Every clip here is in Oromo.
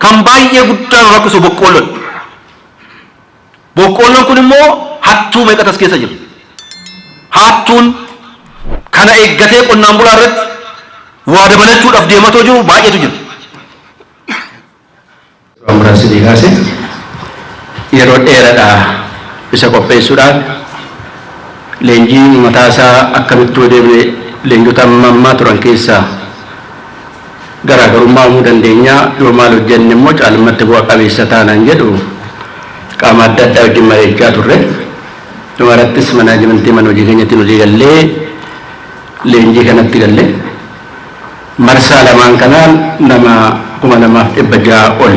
Kan baay'ee guddaa nu rakkisu boqqoolloodha. Boqqoolloon kun immoo hattuu meeqatu as keessa jira. Hattuun kana eeggatee qonnaan bulaa irratti waa dabalachuudhaaf deematoo jiru baay'eetu jira. Muraasni kaase yeroo dheeraadha isa qopheessuudhaaf leenjii mataa isaa akkamitti yoo deemne leenjota amma ammaa turan keessaa garaagarummaa uumuu dandeenya, yoo maal hojjenne immoo caalmatti bu'a qabeessa taanaan jedhu qaama adda addaa wajjin mari'achaa turre. Dhumarrattis manaajimentii mana hojii keenyatti hojii gallee leenjii kanatti galle. Marsaa lamaan kanaan nama 2600 ol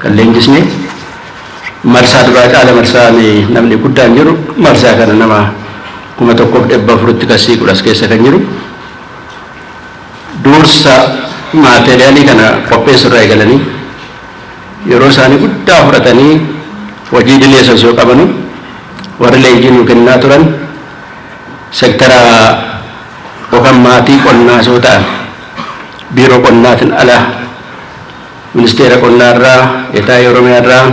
kan leenjisne. Marsaa duraa caala marsaan namni guddaan jiru marsaa kana nama 1400tti kan siiqudha as keessa kan jiru. Dursa maateriyaalii kana qopheessurraa eegalanii yeroo isaanii guddaa fudhatanii hojii idilee osoo qabanu warri leenjii nuu kennaa turan sektara yookaan maatii qonnaa osoo ta'an biiroo qonnaatiin ala ministeera qonnaa irraa, etaa Oromiyaa irraa,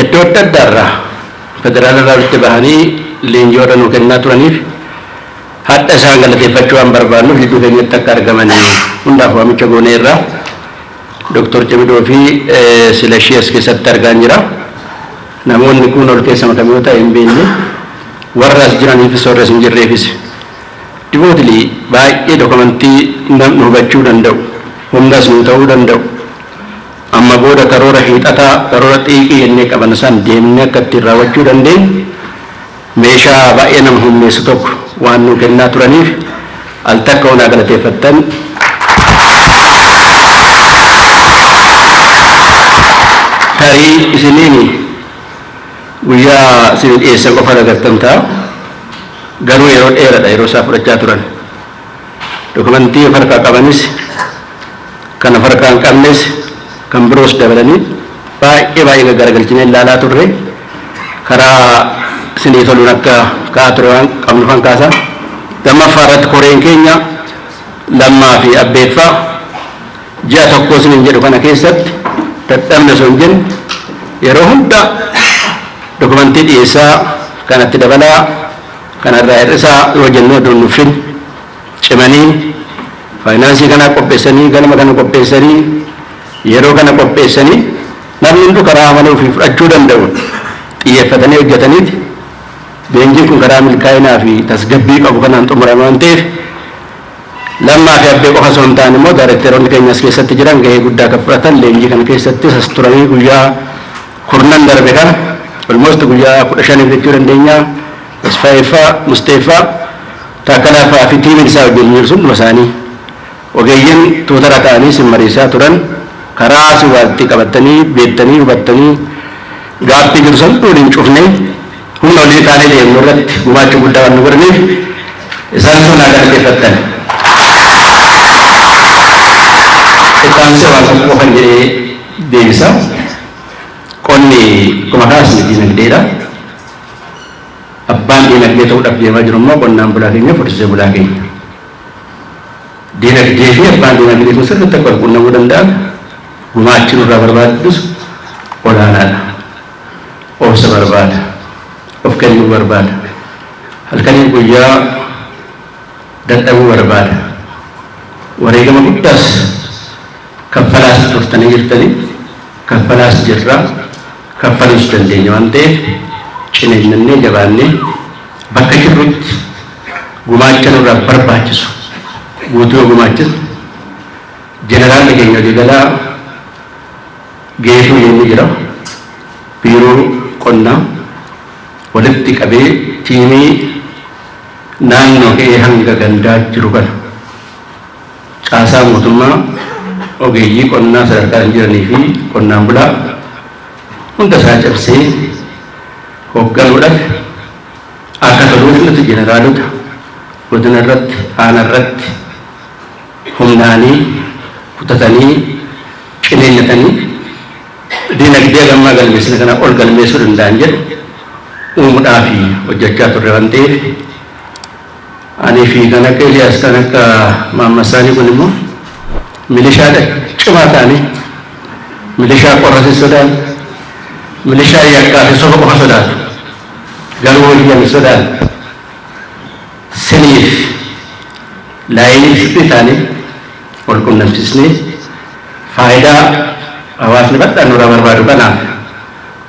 iddoo adda addaa irraa federaala irraa walitti bahanii leenjii warra nuu kennaa turaniif hadha isaan galateeffachuu waan barbaannuuf jidduu keenyatti akka argaman hundaaf waamicha goonee irraa Dr. Cimidoo fi Silashii as keessatti argaa jira. Namoonni kun ol keessa makamee yoo ta'e hin beekne, warra as jiraniifis warra as hin jirreefis divootili baay'ee dokumentii namni hubachuu danda'u, humnas nuu ta'uu danda'u. Amma booda karoora hiixataa, karoora xiiqii jennee qaban san deemnee akka ittiin raawwachuu dandeenyu meeshaa baay'ee nama humneessu tokko waan nuu kennaa turaniif al takka onaa galateeffattan. Tarii isiniin guyyaa isin dhiyeessan qofa agartan ta'a. Garuu yeroo dheeraadha yeroo isaa fudhachaa turan. Dokumentii of harkaa qabanis, kan of harkaa hin qabnes, kan biroos dabalanii baay'ee baay'ee gaggaragalchinee ilaalaa turre. Karaa isinii toluun akka ka'aa ture waan qabnu fan kaasa. Lammaffaa irratti koreen keenya Lammaa fi Abbeeffaa ji'a tokko isiniin jedhu kana keessatti dadhabne osoo hin jenne yeroo hunda dokumentii dhiyeessaa, kanatti dabalaa, kanarraa hir'isaa yoo jennee odoo hin nuffin cimanii faayinaansii kanaa qopheessanii, galma kana qopheessanii, yeroo kana qopheessanii namni hunduu karaa amanuu fi fudhachuu danda'u xiyyeeffatanii hojjetaniiti. Leenjiin kun karaa milkaa'inaa fi tasgabbii qabu kanaan xumurame waan ta'eef Lammaa fi Abbee qofa osoo hin taane immoo daayirekteeronni keenya as keessatti jiran gahee guddaa kan fudhatan leenjii kana keessattis as turanii guyyaa kurnan darbe kana almost guyyaa 15 jechuu dandeenya. Tasfaayeeffaa, Musteeffaa, Taakkalaa fa'aa fi tiimiin isaa wajjin jiru sun hunduma isaanii ogeeyyiin tuutara ta'anii isin mariisaa turan karaa isin walitti qabattanii beektanii hubattanii gaaffii jiru san waliin cufnee humna olii kaanee deemnu irratti gumaacha guddaa waan nu godhaniif isaan sun haa galateeffattan. Itti aansee waan tokko qofan jedhee deebisa. Qonni akkuma kaasne diinagdeedha. Abbaan diinagdee ta'uudhaaf deemaa jiru immoo qonnaan bulaa keenya, horsiisee bulaa keenya. Diinagdee fi abbaan diinagdee kun sirriitti akka wal quunnamuu danda'an gumaachi nurraa barbaadus olaanaadha. Obsa barbaada. Of kennuu barbaada. Halkanii guyyaa dadhabuu barbaada. Wareegama guddaas kaffalaas turtanii jirtanii, kaffalaas jirra, kaffaluus dandeenya waan ta'eef ciniinnannee jabaannee bakka jirrutti gumaacha nurraa barbaachisu guutuu yoo gumaachisne jeneraalli keenya waliigalaa Geetuu inni jira biiroo qonnaa walitti qabee tiimii naannoo ka'ee hanga gandaa jiru kana caasaa mootummaa ogeeyyii qonnaa sadarkaan jiranii fi qonnaan bulaa hunda isaa cabsee hoogganuudhaaf akka toluuf nuti jeneraalota godina irratti, aana irratti humnaanii kutatanii ciniinnatanii dinagdee gammaa galmeessina kana ol galmeessuu danda'an jedhu uumuudhaaf hojjechaa turre waan ta'eef ani fi kan akka Eliyaas, kan akka Maammasaanii kun immoo milishaa cimaa ta'anii Milishaa qorra hin sodaannu. Milishaa yakkaa fi soba qofa sodaatu. Garuu wayyan hin sodaannu. Siniif line sirrii taanee wal qunnamsiisnee faayidaa hawaasni bal'aan nurraa barbaadu kanaaf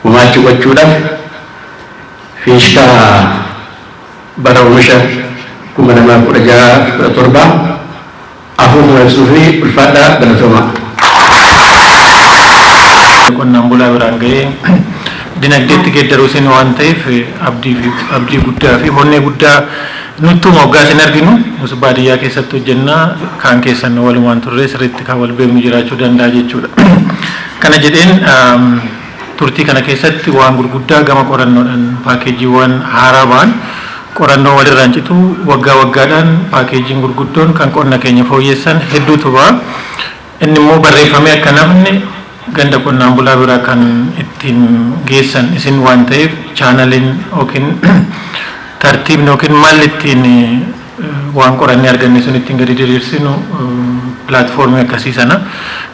gumaacha gochuudhaaf fiishkaa bara oomisha 2016-17 afuufuma ibsuu fi ulfaadhaa, galatoomaa. Qonnaan bulaa biraan ga'ee dinagdeetti geeddaruu isin waan ta'eef, abdii guddaa fi honnee guddaa nuttuma waggaa isin arginu. Nus baadiyyaa keessatti hojjennaa, kaan keessan walumaan turre, sirriitti kan wal beeknu jiraachuu danda'a jechuudha. Kana jedheen, turtii kana keessatti waan gurguddaa gama qorannoodhaan paakeejiiwwan haaraa ba'an, qorannoo walirraan citu, waggaa waggaadhaan paakeejiin gurguddoon kan qonna keenya fooyyessan hedduutu ba'a. Inni immoo barreeffamee akka nafni ganda qonnaan bulaa biraa kan ittiin geessan isin waan ta'eef, channeliin yookiin tartiibni yookiin malli ittiin waan qorannee arganne sun ittiin gadi diriirsinu platformii akkasii sana.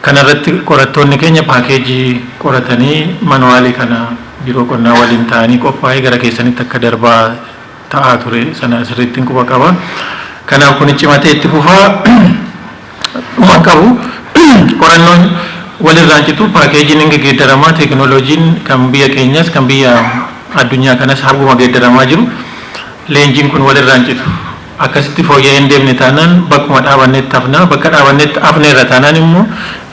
Kanarratti qorattoonni keenya paakeejii qoratanii manualii kana biiroo qonnaa waliin ta'anii qophaa'ee gara keessanitti akka darbaa ta'aa ture sana sirriitti quba qaba. Kanaaf kun cimatee itti fufaa dhuma qabu. Qorannoon walirraan citu, paakeejiin hin geeddaramaa, teekinooloojiin kan biyya keenyas kan biyya addunyaa kanas haguma geeddaramaa jiru, leenjiin kun walirraan citu. Akkasitti fooyya'ee hin deemne taanaan bakkuma dhaabannetti hafna. Bakka dhaabannetti hafneerra taanaan immoo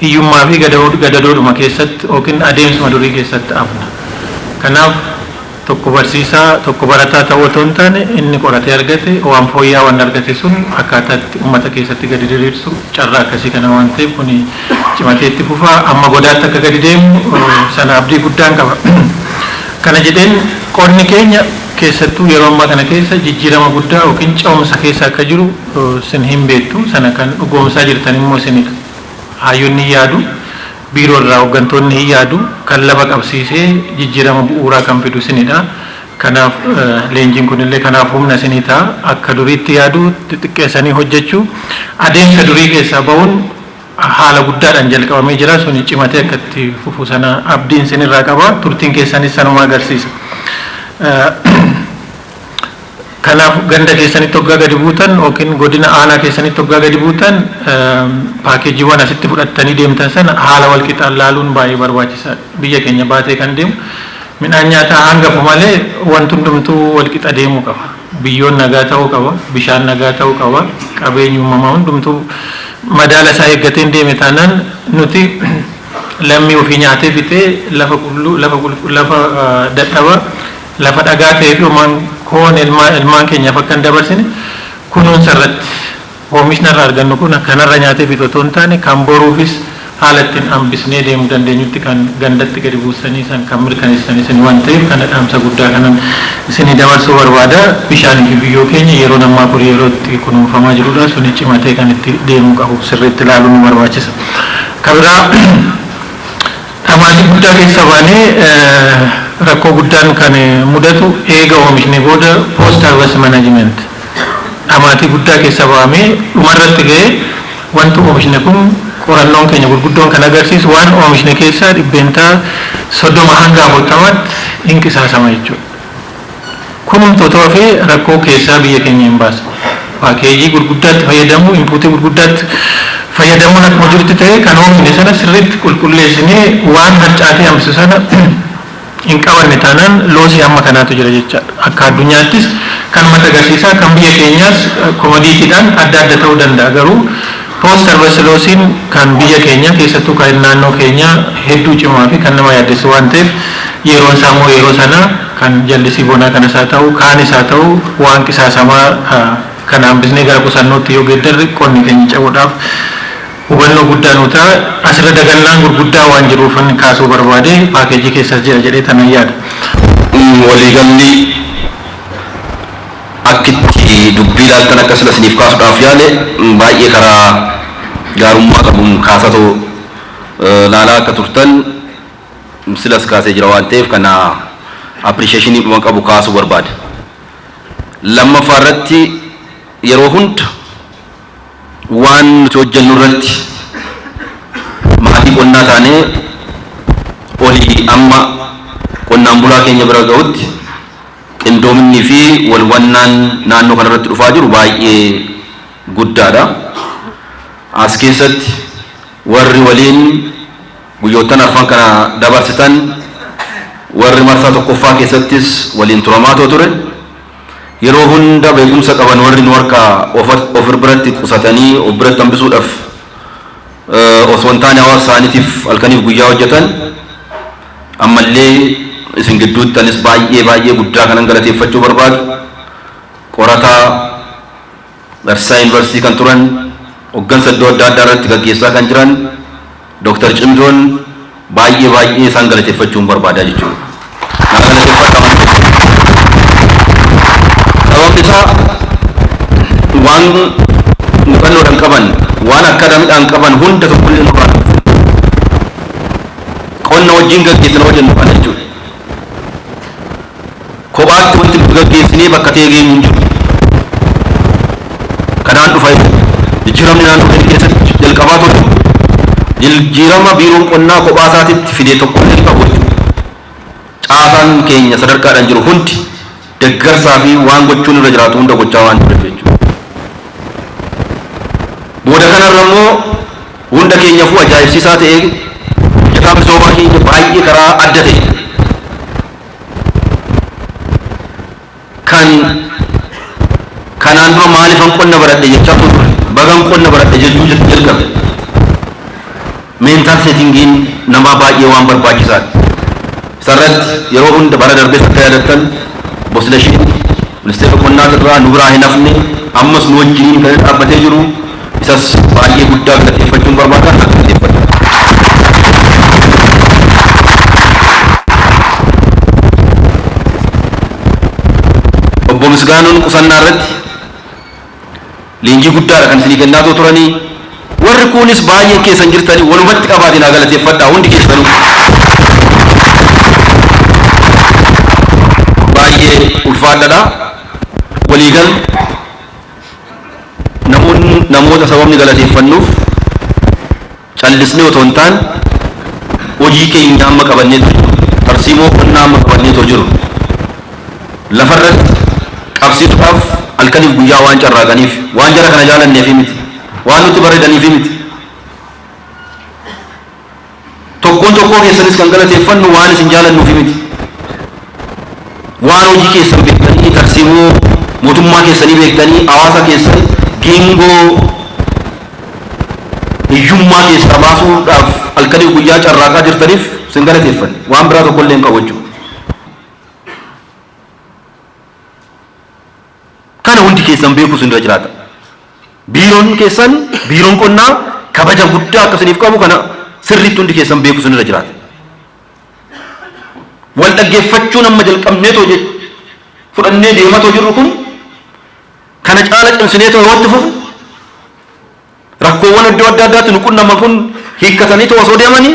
hiyyummaa fi gadadoodhuma keessatti yookiin adeemsuma durii keessatti hafna. Kanaaf tokko barsiisaa, tokko barataa ta'uu otoo hin taane, inni qoratee argate, waan fooyya'aa waan argate sun akkaataa itti uummata keessatti gadi diriirsu carraa akkasii kana waan ta'eef, kun cimatee itti fufaa amma godaatti akka gadi deemu sana abdii guddaan qaba. Kana jedheen, qonni keenya keessattuu yeroo ammaa kana keessa jijjiirama guddaa yookiin ce'umsa keessa akka jiru sin hin beektu. Sana kan dhugoomsaa jirtan immoo isinidha. Hayyoonni hin yaadu, biiroo irraa hooggantoonni hin yaadu, kan lafa qabsiisee jijjiirama bu'uuraa kan fidu isinidha. Kanaaf leenjiin kunillee kanaaf humna isinii ta'a. Akka duriitti yaadu xixiqqeessanii hojjechuu, adeemsa durii keessaa bahuun haala guddaadhaan jalqabamee jira. Suni cimatee akka itti fufu sana abdiin isinirraa qaba. Turtiin keessanis sanuma agarsiisa. Kanaaf ganda keessanitti hoggaa gadi buutan yookiin godina aanaa keessanitti hoggaa gadi buutan, paakeejiiwwan asitti fudhattanii deemtan sana haala wal qixaan laaluun baay'ee barbaachisaadha. Biyya keenya baatee kan deemu midhaan nyaataa hangafu malee wanti hundumtuu wal qixa deemuu qaba. Biyyoon nagaa ta'uu qaba, bishaan nagaa ta'uu qaba, qabeenyi uumamaa hundumtuu madaala isaa eeggatee deeme taanaan, nuti lammii ofii nyaatee fixee lafa qulluu, lafa lafa dadhaba, lafa dhagaa ta'ee fi homaan koon ilmaan keenyaaf akka hin dabarsine kunuunsa irratti oomishni irraa argannu kun kanarra nyaatee fixu otoo hin taane, kan boruufis haala ittiin hambisnee deemuu dandeenyutti kan gandatti gadi buusanii san kan mirkaneessanii isin waan ta'eef, kana dhaamsa guddaa kanan isinii dabarsuu barbaada. Bishaanii fi biyyoo keenya yeroo ammaa kun yeroo itti kunuunfamaa jirudha. Suni cimatee kan itti deemuu qabu sirriitti ilaaluu nu barbaachisa. Kabiraa, dhamaatii guddaa keessa baanee rakkoo guddaan kan mudatu eega oomishne booda, post harvest management. Dhamaatii guddaa keessa bahamee dhumarratti ga'ee wanti oomishne kun, qorannoon keenya gurguddoon kan agarsiisu, waan oomishne keessaa 30% hanga 40tti hin qisaasama jechuudha. Kunumtu otoo hafee rakkoo keessaa biyya keenya hin baasa. Paakeejii gurguddaatti fayyadamuu, inputii gurguddaatti fayyadamuun akkuma jirutti ta'e, kan oomishne sana sirriitti qulqulleessinee waan harcaatee hambisu sana hin qabanne taanaan lossii hamma kanaatu jira jechaadha. Akka addunyaattis kanumatti agarsiisa. Kan biyya keenyaas commoditydhaan adda adda ta'uu danda'a, garuu post harvest lossiin kan biyya keenya, keessattuu kan naannoo keenya, hedduu cimaa fi kan nama yaaddessu waan ta'eef, yeroon isaa immoo yeroo sana kan jallisii bonaa kanas haa ta'u, kaanis haa ta'u, waan qisaasamaa kana hambisnee gara qusannootti yoo geeddarre qonni keenya ce'uudhaaf hubannoo guddaa nu ta'a. Asirra dagannaan gurguddaa waan jiruuf kaasuu barbaade, paakeejii keessas jira jedhee tanan yaada. Waliigalli akkitti dubbii ilaaltan akka sila isiniif kaasuudhaaf yaale, baay'ee karaa gaarummaa qabuun kaasatoo laalaa akka turtan silas kaasee jira waan ta'eef, kana appreciationii dhuma qabu kaasuu barbaada. Lammaffaa irratti, yeroo hunda waan nuti hojjennu irratti maatii qonnaa taanee Olii amma qonnaan bulaa keenya bira ga'utti qindoominni fi walhubannaan naannoo kanarratti dhufaa jiru baay'ee guddaadha. As keessatti warri waliin guyyoottan arfan kana dabarsitan, warri marsaa tokkoffaa keessattis waliin turamaatoo ture, yeroo hunda beekumsa qaban warri nu harkaa of biratti qusatanii of biratti hambisuudhaaf osoo hin taane hawaasa isaaniitiif halkaniif guyyaa hojjetan, ammallee isin gidduutti anis baay'ee baay'ee guddaa kanan galateeffachuu barbaadu, qorataa, barsiisaa yuunivarsiitii kan turan, hoggansa iddoo adda addaa irratti gaggeessaa kan jiran Dooktar Cimdoon baay'ee baay'ee isaan galateeffachuun barbaadaa jechuudha. Naa galateeffadha waan ta'eef. Sababni isaa waan muuxannoodhaan qaban, waan akkaadaamiidhaan qaban hunda tokkollee nurraa qonna wajjin gaggeessina hojjennu kana jechuudha. Kophaatti wanti nuti gaggeessinee bakka ta'e geenyu hin jiru. Kanaan dhufa jijjiiramni naannoo keenya keessatti jalqabaa ture. Jijjiirama biiroon qonnaa kophaa isaatitti fide tokkollee hin qabu jechuudha. Caasaan keenya sadarkaadhaan jiru hundi deeggarsaa fi waan gochuun irra jiraatu hunda gochaa waan tureef jechuudha. Booda kanarra immoo hunda keenyaafuu ajaa'ibsiisaa ta'ee hojjetaa misoomaa keenya baay'ee karaa adda ta'e kan kanaan dura maaliifan qonna baradhe jechaa ture, bagan qonna baradhe jechuu jalqabe. Mental settingiin namaa baay'ee waan barbaachisaadha. Isarratti yeroo hunda bara darbee akka yaadattan Boslashiin ministeera qonnaa irraa nu biraa hin hafne, ammas nu wajjiniin kan dhaabbatee jiru, isas baay'ee guddaa galateeffachuun barbaada, akka galateeffadha. Obbo Misgaanuun qusannaa irratti leenjii guddaadha kan isinii kennaa turanii, warri kunis baay'een keessan jirtanii walumatti qabaatiin haa galateeffadhaa hundi keessanuu. Baay'ee ulfaadhaadha. Waliigal namoonni namoota sababni galateeffannuuf callisnee otoo hin taane hojii keenya amma qabanneetu jiru, tarsiimoo qonnaa amma qabanneetu jiru lafarratti qabsiisuudhaaf halkaniif guyyaa waan carraaqaniif, waan jara kana jaalanneefi miti, waan nutti bareedaniifi miti. Tokkoon tokkoo keessanis kan galateeffannu waan isin jaalannuufi miti. Waan hojii keessan beektanii, tarsiimoo mootummaa keessanii beektanii, hawaasa keessan geengoo hiyyummaa keessaa baasuudhaaf halkaniif guyyaa carraaqaa jirtaniif isin galateeffanne, waan biraa tokko illee hin qabu jechuudha. Kana hundi keessan beeku isin irra jiraata. Biiroon keessan, biiroon qonnaa kabaja guddaa akka isiniif qabu kana sirriitti hundi keessan beeku isin irra jiraata. Wal dhaggeeffachuun amma jalqabneetoo fudhannee deematoo jirru kun kana caala cimsineetoo yoo itti fufu, rakkoowwan iddoo adda addaatti nu qunnaman kun hiikkatanii too osoo deemanii,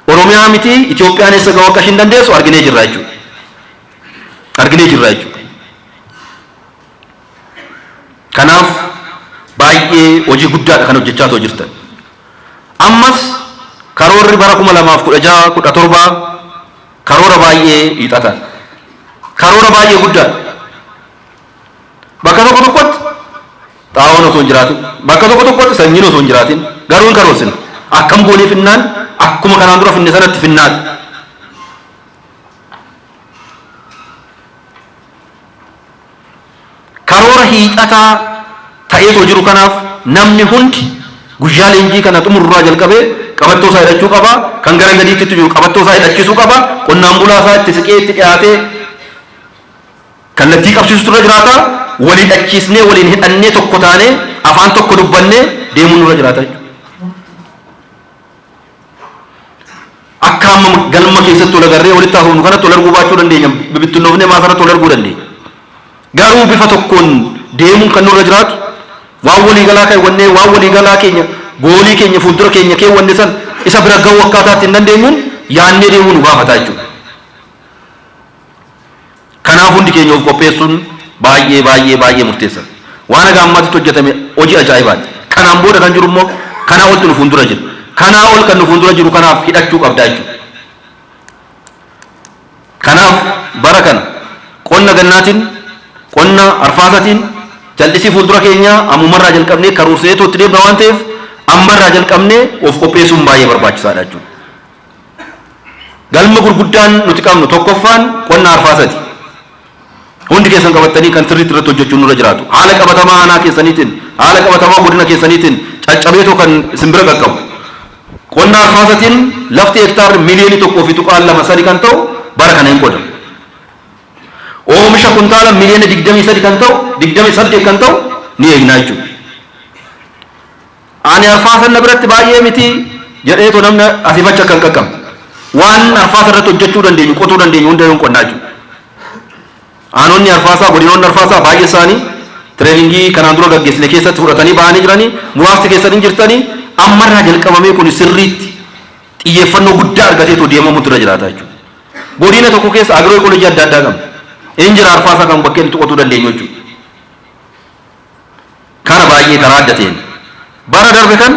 Oromiyaa miti Itoophiyaan eessa ga'uu akka ishiin dandeessu arginee jirra jechuudha. Arginee jirra jechuudha. Kanaaf baay'ee hojii guddaadha kan hojjechaa too jirtan. Ammas karoorri bara 2016 17 karoora baay'ee hiixata. Karoora baay'ee guddaadha. Bakka tokko tokkotti xaa'oon osoo hin jiraatin, bakka tokko tokkotti sanyiin osoo hin jiraatin, garuu hin karoorsine. Akkam goonee finnaan akkuma kanaan dura finne sanatti finnaan. Karoora hiixataa ta'eetoo jiru kanaaf namni hundi guyyaa leenjii kana xumururraa jalqabee qabattoo isaa hidhachuu qaba. Kan gara gadiitti jiru qabattoo isaa hidhachiisuu qaba. Qonnaan bulaa isaa itti siqee itti dhiyaatee kallattii qabsiisutu irra jiraata. Wal hidhachiisnee, waliin hidhannee, tokko taanee, afaan tokko dubbannee deemuun nurra jiraata jechuudha. Akka amma galma keessatti wal agarree walitti haasofnu kanatti wal arguu baachuu dandeenya. Bibittinnoofnee maasarratti wal arguu dandeenya. Garuu bifa tokkoon deemuun kan nurra jiraatu waan waliigalaa keewwannee, waan waliigalaa keenya, goolii keenya fuuldura keenya keewwanne san isa bira ga'uu akkaataa ittiin dandeenyuun yaannee deemuu nu gaafata jechuudha. Kanaaf hundi keenya of qopheessuun baay'ee baay'ee baay'ee murteessaadha. Waan haga ammaatitti hojjetame hojii ajaa'ibaati. Kanaan booda kan jiru immoo kanaa oltu nu fuuldura jira. Kanaa ol kan nu fuuldura jiru kanaaf hidhachuu qabda jechuudha. Kanaaf bara kana qonna gannaatiin, qonna arfaasatiin, jallisii fuuldura keenyaa ammumarraa jalqabnee karoorsineetoo itti deemna waan ta'eef, ammarraa jalqabnee of qopheessuun baay'ee barbaachisaadha jechuudha. Galma gurguddaan nuti qabnu tokkoffaan qonna arfaasati. Hundi keessan qabattanii kan sirriitti irratti hojjechuun nurra jiraatu. Haala qabatamaa aanaa keessaniitiin, haala qabatamaa godina keessaniitiin caccabeetoo kan isin bira qaqqabu. Qonna arfaasatiin lafti hektaarri 1.23 miliyoonii kan ta'u bara kana hin qodamu. Oomisha kuntaala 23 miliyoona kan ta'u, 28 kan ta'u ni eegnaa jechuudha. Ani arfaasan na biratti baay'ee miti jedheetoo namni asiif achi akka hin qaqqabne. Waan arfaasa irratti hojjechuu dandeenyu, qotuu dandeenyu hunda yoon qonnaa jechuudha. Aanonni arfaasaa, godinoonni arfaasaa baay'ee isaanii trainingii kanaan dura gaggeessine keessatti fudhatanii ba'anii jiranii, muraasti keessanii jirtanii, ammarraa jalqabamee kun sirriitti xiyyeeffannoo guddaa argateetoo deemamutu irra jiraata jechuudha. Godina tokko keessa agro ecology adda addaa qabna. Inni jira arfaasaa kan bakkeen itti qotuu dandeenyu jechuudha. Kana baay'ee karaa adda ta'een. Bara darbe kan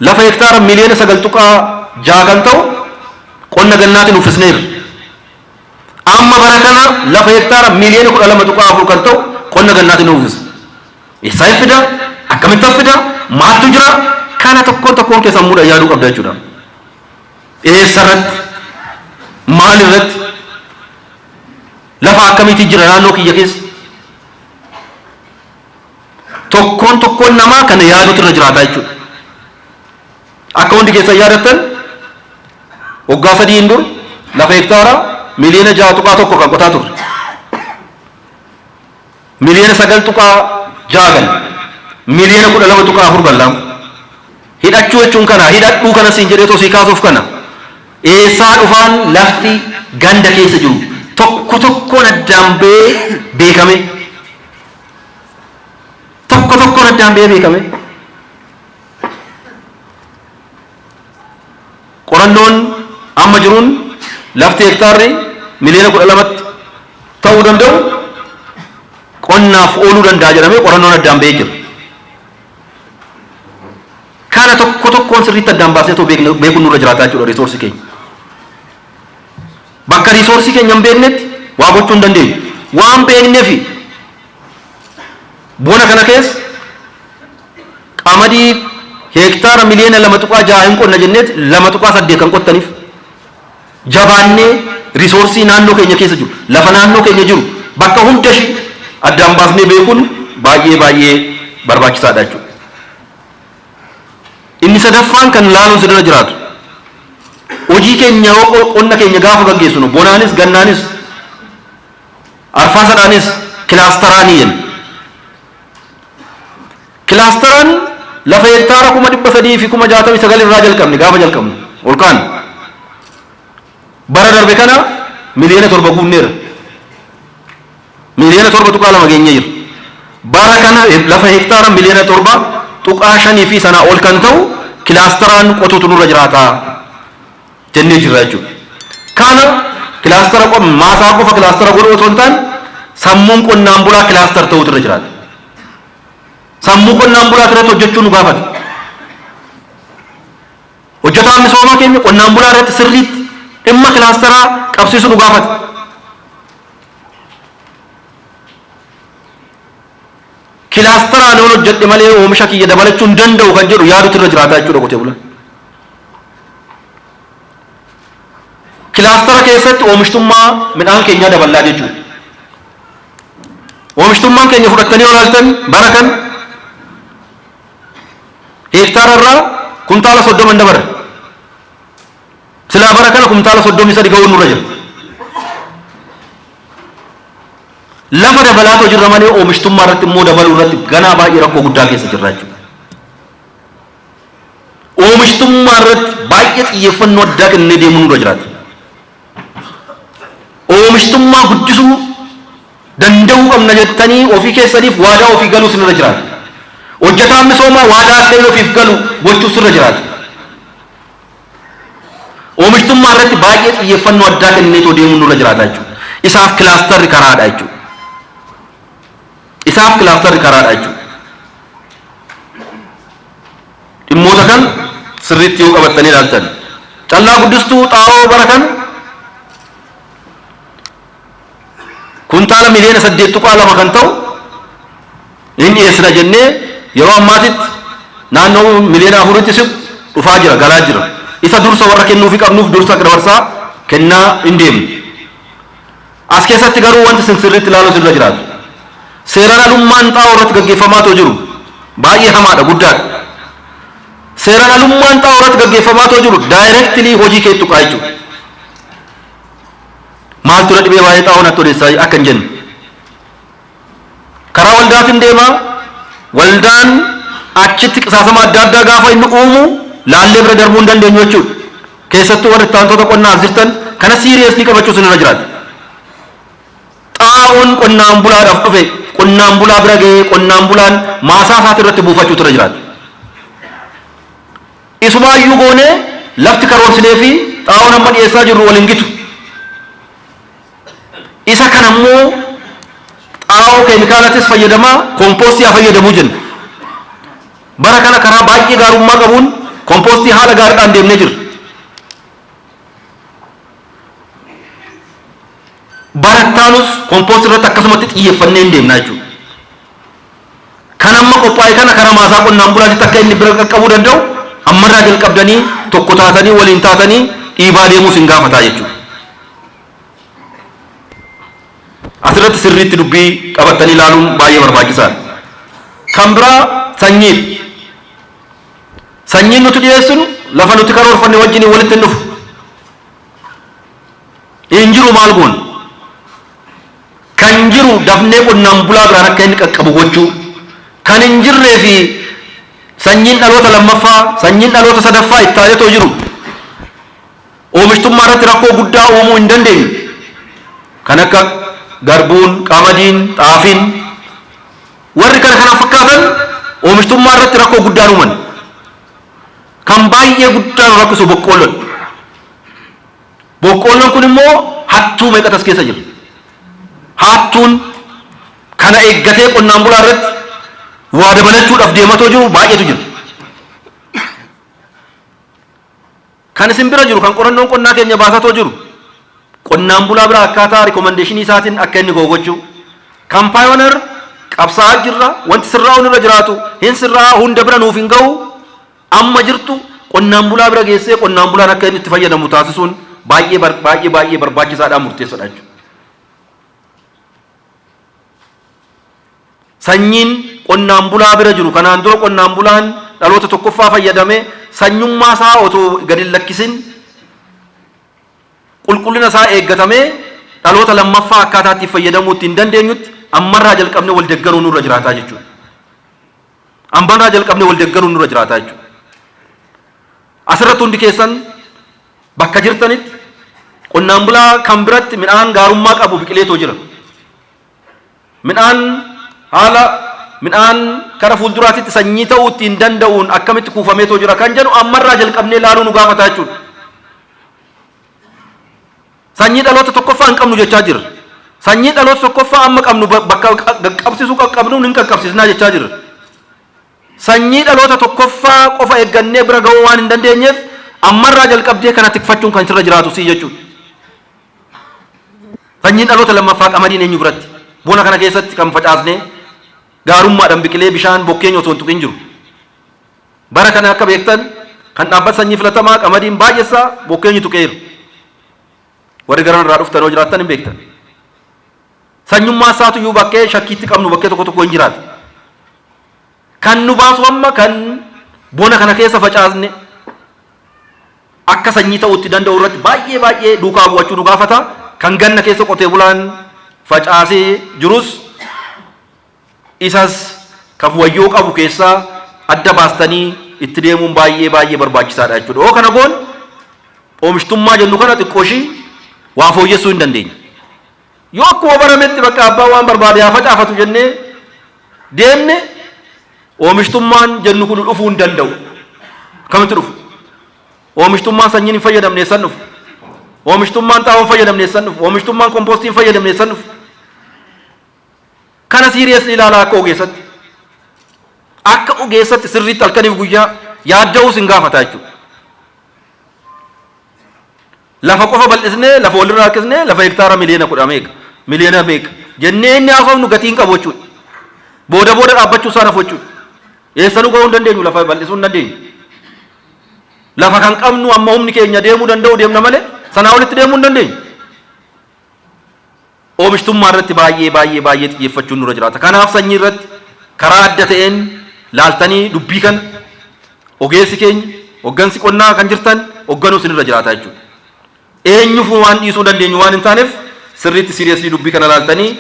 lafa hektaara 9.6 miliyoona kan ta'u qonna gannaatiin uffisneerra. Amma bara kana lafa hektaara 12.4 miliyoona kan ta'u qonna gannaatiin uffisna. Eessaa hin fida? Akkamitti fida? Maaltu jira? Kana tokkoon tokkoon keessa sammuudhaan yaaduu qabda jechuudha. Eessarratti? Maal irratti? Lafa akkamiitu jira naannoo kiyya keessa? Tokkoon tokkoon namaa kana yaaduutu irra jiraata jechuudha. Akka hundi keessan yaadattan, waggaa 3n dur lafa hektaara 6.1 miliyoona kan qotaa turre. 9.6 miliyoona galle. 12.4 miliyoona gallamu. Hidhachuu jechuun kana, hidhadhuu kana siin jedhee tosii kaasuuf kana. Eessaa dhufaan lafti ganda keessa jiru tokko tokkoon addaan ba'ee beekame. Tokko tokkoon addaan ba'ee beekame. Qorannoon amma jiruun lafti hektaarri 12 miliyoonatti ta'uu danda'u qonnaaf ooluu danda'a jedhamee qorannoon addaan ba'ee jira. Kana tokko tokkoon sirriitti addaan baasee otoo beekuun nurra jiraataa jechuudha resourceii keenya. Bakka resourceii keenya hin beeknetti waa gochuu hin dandeenyu. Waan beekneefi bona kana keessa qamadii hektaara 2.6 miliyoona hin qonna jenneet 2.8 kan qottaniif, jabaannee resourceii naannoo keenya keessa jiru, lafa naannoo keenya jiru bakka hunda ishii addaan baasnee beekuun baay'ee baay'ee barbaachisaadha jechuudha. Inni sadaffaan kan laaluun sirra jiraatu, hojii keenya qonna keenya gaafa gaggeessinu, bonaanis gannaanis arfaasadhaanis, clusteraanii jenna. Clusteraan lafa hektaara 369,000 irraa jalqabne. Gaafa jalqabne ol kaan bara darbe kana 7 miliyoona guunneerra. 7.2 miliyoona geenye jira. Bara kana lafa hektaara 7.5 miliyoona fi sanaa ol kan ta'u clusteraan qotuutu nurra jiraata jennee jirra jechuudha. Kana clustera maasaa qofa clustera godhuu otoo hin taane, sammuun qonnaan bulaa cluster ta'uutu irra jiraata. Sammuu qonnaan bulaa irratti hojjechuu nu gaafata. Hojjetaan misoomaa keenya qonnaan bulaa irratti sirriitti dhimma clusteraa qabsiisuu nu gaafata. Clusteraan yoon hojjedhe malee oomisha kiyya dabalachuu hin danda'u kan jedhu yaadutu irra jiraata jechuudha qotee bulaan. Clustera keessatti oomishtummaa midhaan keenyaa daballaa jechuudha. Oomishtummaan keenya fudhattanii olaaltan, bara kan hektaara irraa kuntaala 30 hin dabarre. Silaa bara kana kuntaala 33 ga'uun nurra jira. Lafa dabalaatoo jirra malee oomishtummaa irratti immoo dabaluu irratti ganaa baay'ee rakkoo guddaa keessa jirra jechuudha. Oomishtummaa irratti baay'ee xiyyeeffannoo addaa kennee deemuu nurra jiraata. Oomishtummaa guddisuu danda'uu qabna jettanii ofii keessaniif waadaa ofii galuu sinirra jiraata. Hojjetaan misoomaa waadaa akka inni ofiif galu gochuu sirra jiraata. Oomishtummaa irratti baay'ee xiyyeeffannoo addaa kenneetoo deemuun nurra jiraata jechuudha. Isaaf clusterri karaadha jechuudha. Isaaf clusterri karaadha jechuudha. Dhimmoota kan sirriitti yoo qabattanii ilaaltan. Callaa guddistuu xaa'oo bara kan Kuntaala miliyoona 8.2 kan ta'u hin dhiyeessina jennee, yeroo ammaatitti naannoo miliyoona 4tti siqu dhufaa jira, galaa jira. Isa dursa warra kennuufi qabnuuf dursa dabarsaa kennaa hin deemne. As keessatti garuu wanti isin sirriitti ilaaluu sirra jiraatu, seeraan alummaan xaa'oo irratti gaggeeffamaa too jiru baay'ee hamaadha, guddaadha. Seeraan alummaan xaa'oo irratti gaggeeffamaa too jiru directly hojii kee tuqaa jechuudha. Maaltu na dhibee waa'ee xaa'oo natti odeessaa akka hin jenne. Karaa waldaatiin deemaa, waldaan achitti qisaasama adda addaa gaafa inni uumu laallee bira darbuu hin dandeenyu jechuudha. Keessattuu warri itti aantota qonnaa as jirtan kana seriously qabachuu isin irra jiraata. Xaa'oon qonnaan bulaadhaaf dhufe qonnaan bulaa bira ga'ee qonnaan bulaan maasaa isaati irratti buufachuutu irra jiraata. Isumaayyuu goonee lafti karoorsinee fi xaa'oon amma dhiyeessaa jirru wal hin gitu. Isa kana immoo xaa'oo keemikaalatis fayyadamaa, koompoostii haa fayyadamuu jenna. Bara kana karaa baay'ee gaarummaa qabuun koompoostii haala gaariidhaan deemnee jirra. Barattaanus koompoostii irratti akkasumatti xiyyeeffannee hin deemna jechuudha. Kan amma qophaa'e kana karaa maasaa qonnaan bulaatitti akka inni bira qaqqabuu danda'u ammarraa jalqabdanii tokko taatanii, waliin taatanii dhiibaa deemuus hin gaafataa jechuudha. Asirratti sirriitti dubbii qabattanii ilaaluun baay'ee barbaachisaadha. Kan biraa sanyiidha. Sanyiin nuti dhiyeessinu lafa nuti karoorfanne wajjin walitti hin dhufu. Hin jiru, maal goona? Kan jiru dafnee qonnaan bulaa biraan akka inni qaqqabu gochuu. Kan hin jirree fi sanyiin dhaloota lammaffaa, sanyiin dhaloota sadaffaa itti aanetoo jiru oomishtummaa irratti rakkoo guddaa uumuu hin dandeenyu. Kan akka garbuun, qamadiin, xaafiin, warri kana kana fakkaatan oomishtummaa irratti rakkoo guddaa uuman. Kan baay'ee guddaa nu rakkisu boqqoolloon. Boqqoolloon kun immoo hattuu meeqatu as keessa jira? Hattuun kana eeggatee qonnaan bulaa irratti waa dabalachuudhaaf deematoo jiru baay'eetu jira. Kan isin bira jiru, kan qorannoon qonnaa keenya baasatoo jiru, qonnaan bulaa bira akkaataa recommendation isaatiin akka inni gochuu. Kan Pioneer qabsaa'aa jirra, wanti sirraa'uun irra jiraatu hin sirraa, hunda bira nuuf hin ga'u. Amma jirtu qonnaan bulaa bira geessee qonnaan bulaan akka inni itti fayyadamu taasisuun baay'ee baay'ee baay'ee barbaachisaadhaan murteessaadha jechuudha. Sanyiin qonnaan bulaa bira jiru kanaan dura qonnaan bulaan dhaloota tokkoffaa fayyadame sanyummaa isaa otoo gadi hin lakkisin, qulqullina isaa eeggatamee, dhaloota lammaffaa akkaataa itti fayyadamuu ittiin dandeenyutti ammarraa jalqabnee wal deeggaruu nurra jiraataa jechuudha. Ammarraa jalqabnee wal deeggaruu nurra jiraataa jechuudha. Asirratti hundi keessan bakka jirtanitti qonnaan bulaa kan biratti midhaan gaarummaa qabu biqileetoo jira. Midhaan haala midhaan kara fuulduraatitti sanyii ta'uu ittiin danda'uun akkamitti kuufameetoo jira kan jedhu ammarraa jalqabnee ilaaluu nu gaafata jechuudha. Sanyii dhaloota tokkoffaa hin qabnu jechaa jirra. Sanyii dhaloota tokkoffaa amma qabnu bakka qaqqabsiisuu qaqqabnu hin qaqqabsiisnaa jechaa jirra. Sanyii dhaloota tokkoffaa qofa eeggannee bira ga'uu waan hin dandeenyeef, ammarraa jalqabdee kana tikfachuun kan sirra jiraatu sii jechuudha. Sanyiin dhaloota lammaffaa qamadiin eenyu biratti? Bona kana keessatti kan facaasnee gaarummaadhaan biqilee bishaan bokkeenya osoo hin tuqin jiru. Bara kana akka beektan kan dhaabbata sanyii filatamaa qamadiin baay'essaa bokkeenyi tuqeera. Warri garan irraa dhuftan yoo jiraattan hin beektan. Sanyummaa isaatu iyyuu bakkee shakkiitti qabnu bakkee tokko tokko hin jiraatu. Kan nu baasu amma kan bona kana keessa facaasne akka sanyii ta'uu itti danda'u irratti baay'ee baay'ee duukaa bu'achuu nu gaafata. Kan ganna keessa qotee bulaan facaasee jirus isas kan wayyoo qabu keessaa adda baastanii itti deemuun baay'ee baay'ee barbaachisaadha jechuudha. Yoo kana goon oomishtummaa jennu kana xiqqoo ishii waa fooyyessuu hin dandeenya. Yoo akkuma barametti bakka abbaan waan barbaade haa facaafatu jennee deemne, oomishtummaan jennu kun dhufuu hin danda'u. Akkamitti dhufu? Oomishtummaan sanyiin hin fayyadamne eessan dhufu? Oomishtummaan xaa'oo hin fayyadamne eessan dhufu? Oomishtummaan kompoostii hin fayyadamne eessan dhufu? Kana seriously ilaalaa akka ogeessatti. Akka ogeessatti sirriitti halkaniif guyyaa yaadda'uus hin gaafata jechuudha. Lafa qofa bal'isnee, lafa walirraa harkisnee, lafa hektaara miliyoona 10 meeqa? Miliyoona meeqa jennee inni haasofnu gatii hin qabu jechuudha. Booda booda dhaabbachuu isaa nafu jechuudha. Eessanuu gahuu hin dandeenyu, lafa bal'isuu hin dandeenyu. Lafa kan qabnu amma humni keenya deemuu danda'u deemna malee sanaa olitti deemuu hin dandeenyu. Oomishtummaa irratti baay'ee baay'ee baay'ee xiyyeeffachuun nurra jiraata. Kanaaf sanyii irratti karaa adda ta'een laaltanii dubbii kana ogeessi keenya, hoggansi qonnaa kan jirtan hogganuu isinirra jiraata jechuudha. Eenyufuu waan dhiisuu dandeenyu waan hin taaneef sirriitti seriously dubbii kana laaltanii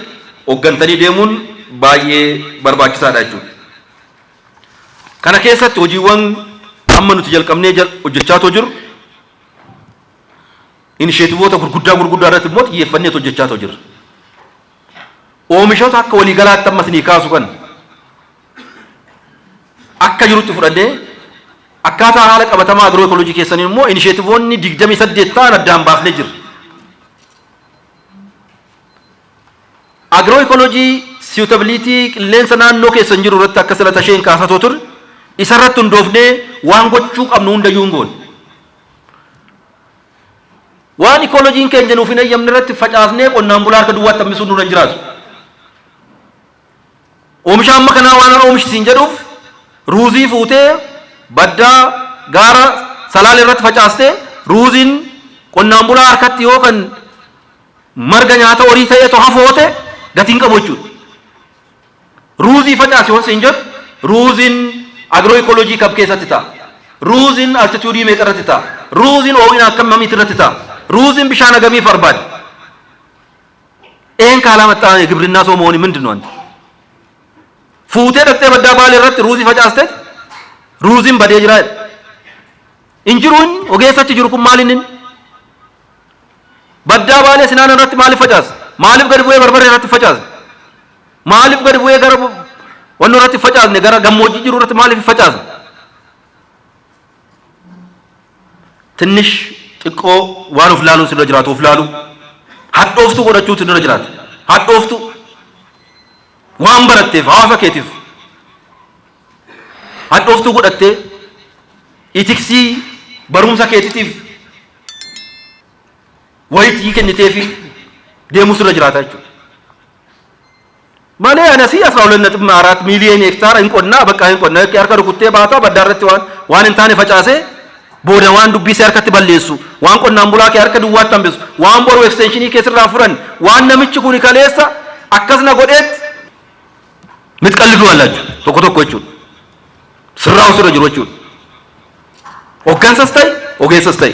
hoggantanii deemuun baay'ee barbaachisaadha jechuudha. Kana keessatti hojiiwwan amma nuti jalqabnee hojjechaa jiru, inisheetivoota gurguddaa gurguddaa irratti immoo xiyyeeffannee hojjechaa jirra. Oomishoota akka waliigalaatti amma isinii kaasu kan akka jirutti fudhannee, akkaataa haala qabatamaa agro ecology keessanii immoo inisheetivoonni 28 ta'an addaan baasnee jirra. Agro ecology suitability qilleensa naannoo keessan jiru irratti akka sila tasheen kaasatoo turre, isarratti hundoofnee waan gochuu qabnu hundayyuu hin goone. Waan ecology-n keenya nuuf hin eeyyamne irratti facaasnee qonnaan bulaa harka duwwaatti hambisuun nurra hin jiraatu. Oomisha amma kanaa waan oomishisiin jedhuuf ruuzii fuutee baddaa gaara Salaale irratti facaastee, ruuziin qonnaan bulaa harkatti yoo kan marga nyaata horii ta'eetu hafoote gatiin qabu jechuudha. Ruuzii facaasi yoo siin jedhu, ruuziin agro ecology kam keessatti ta'a? Ruuziin altitude meeqa irratti ta'a? Ruuziin ho'ina akkamitti irratti ta'a? Ruuziin bishaan hagamii barbaada? ይሄን ካላመጣ የግብርና ሰው መሆን ምንድን ነው? አንተ fuutee dhaqxee baddaa Baalee irratti ruuzii facaasteet ruuziin badee jira hin jiru. Inni ogeessa achi jiru kun maal? Inni baddaa Baalee Sinaana irratti maaliif facaasa? Maaliif gadi bu'ee Barbaree irratti facaasa? Maaliif gadi bu'ee gara wanno irratti facaasne? Gara gammoojjii jiru irratti maaliif facaasa? ትንሽ xiqqoo waan of laaluun sirra jiraatu of laalu, hadhooftuu godhachuutu sirra jiraata. Hadhooftuu waan baratteef, hawaasa keetiif hadhooftuu godhattee, ethics barumsa keetiitiif wayitii kenniteefi deemuu sirra jiraata jechuudha. Malee ani asii 12.4 miiliyoon hektaara hin qonnaa, bakka hin qonnaa harka rukuttee baataa baddaa irratti waan hin taane facaasee, booda waan dubbii see harkatti balleessu, waan qonnaan bulaa kee harka duwwaatti hambisu, waan boru extension keessirraa furan, waan namichi kun kaleessa akkas na godheetti mitqalliduu allachu tokko tokko jechuudha. Sirraa sirra jiru jechuudha. Hoggansas ta'e, ogeessas ta'e,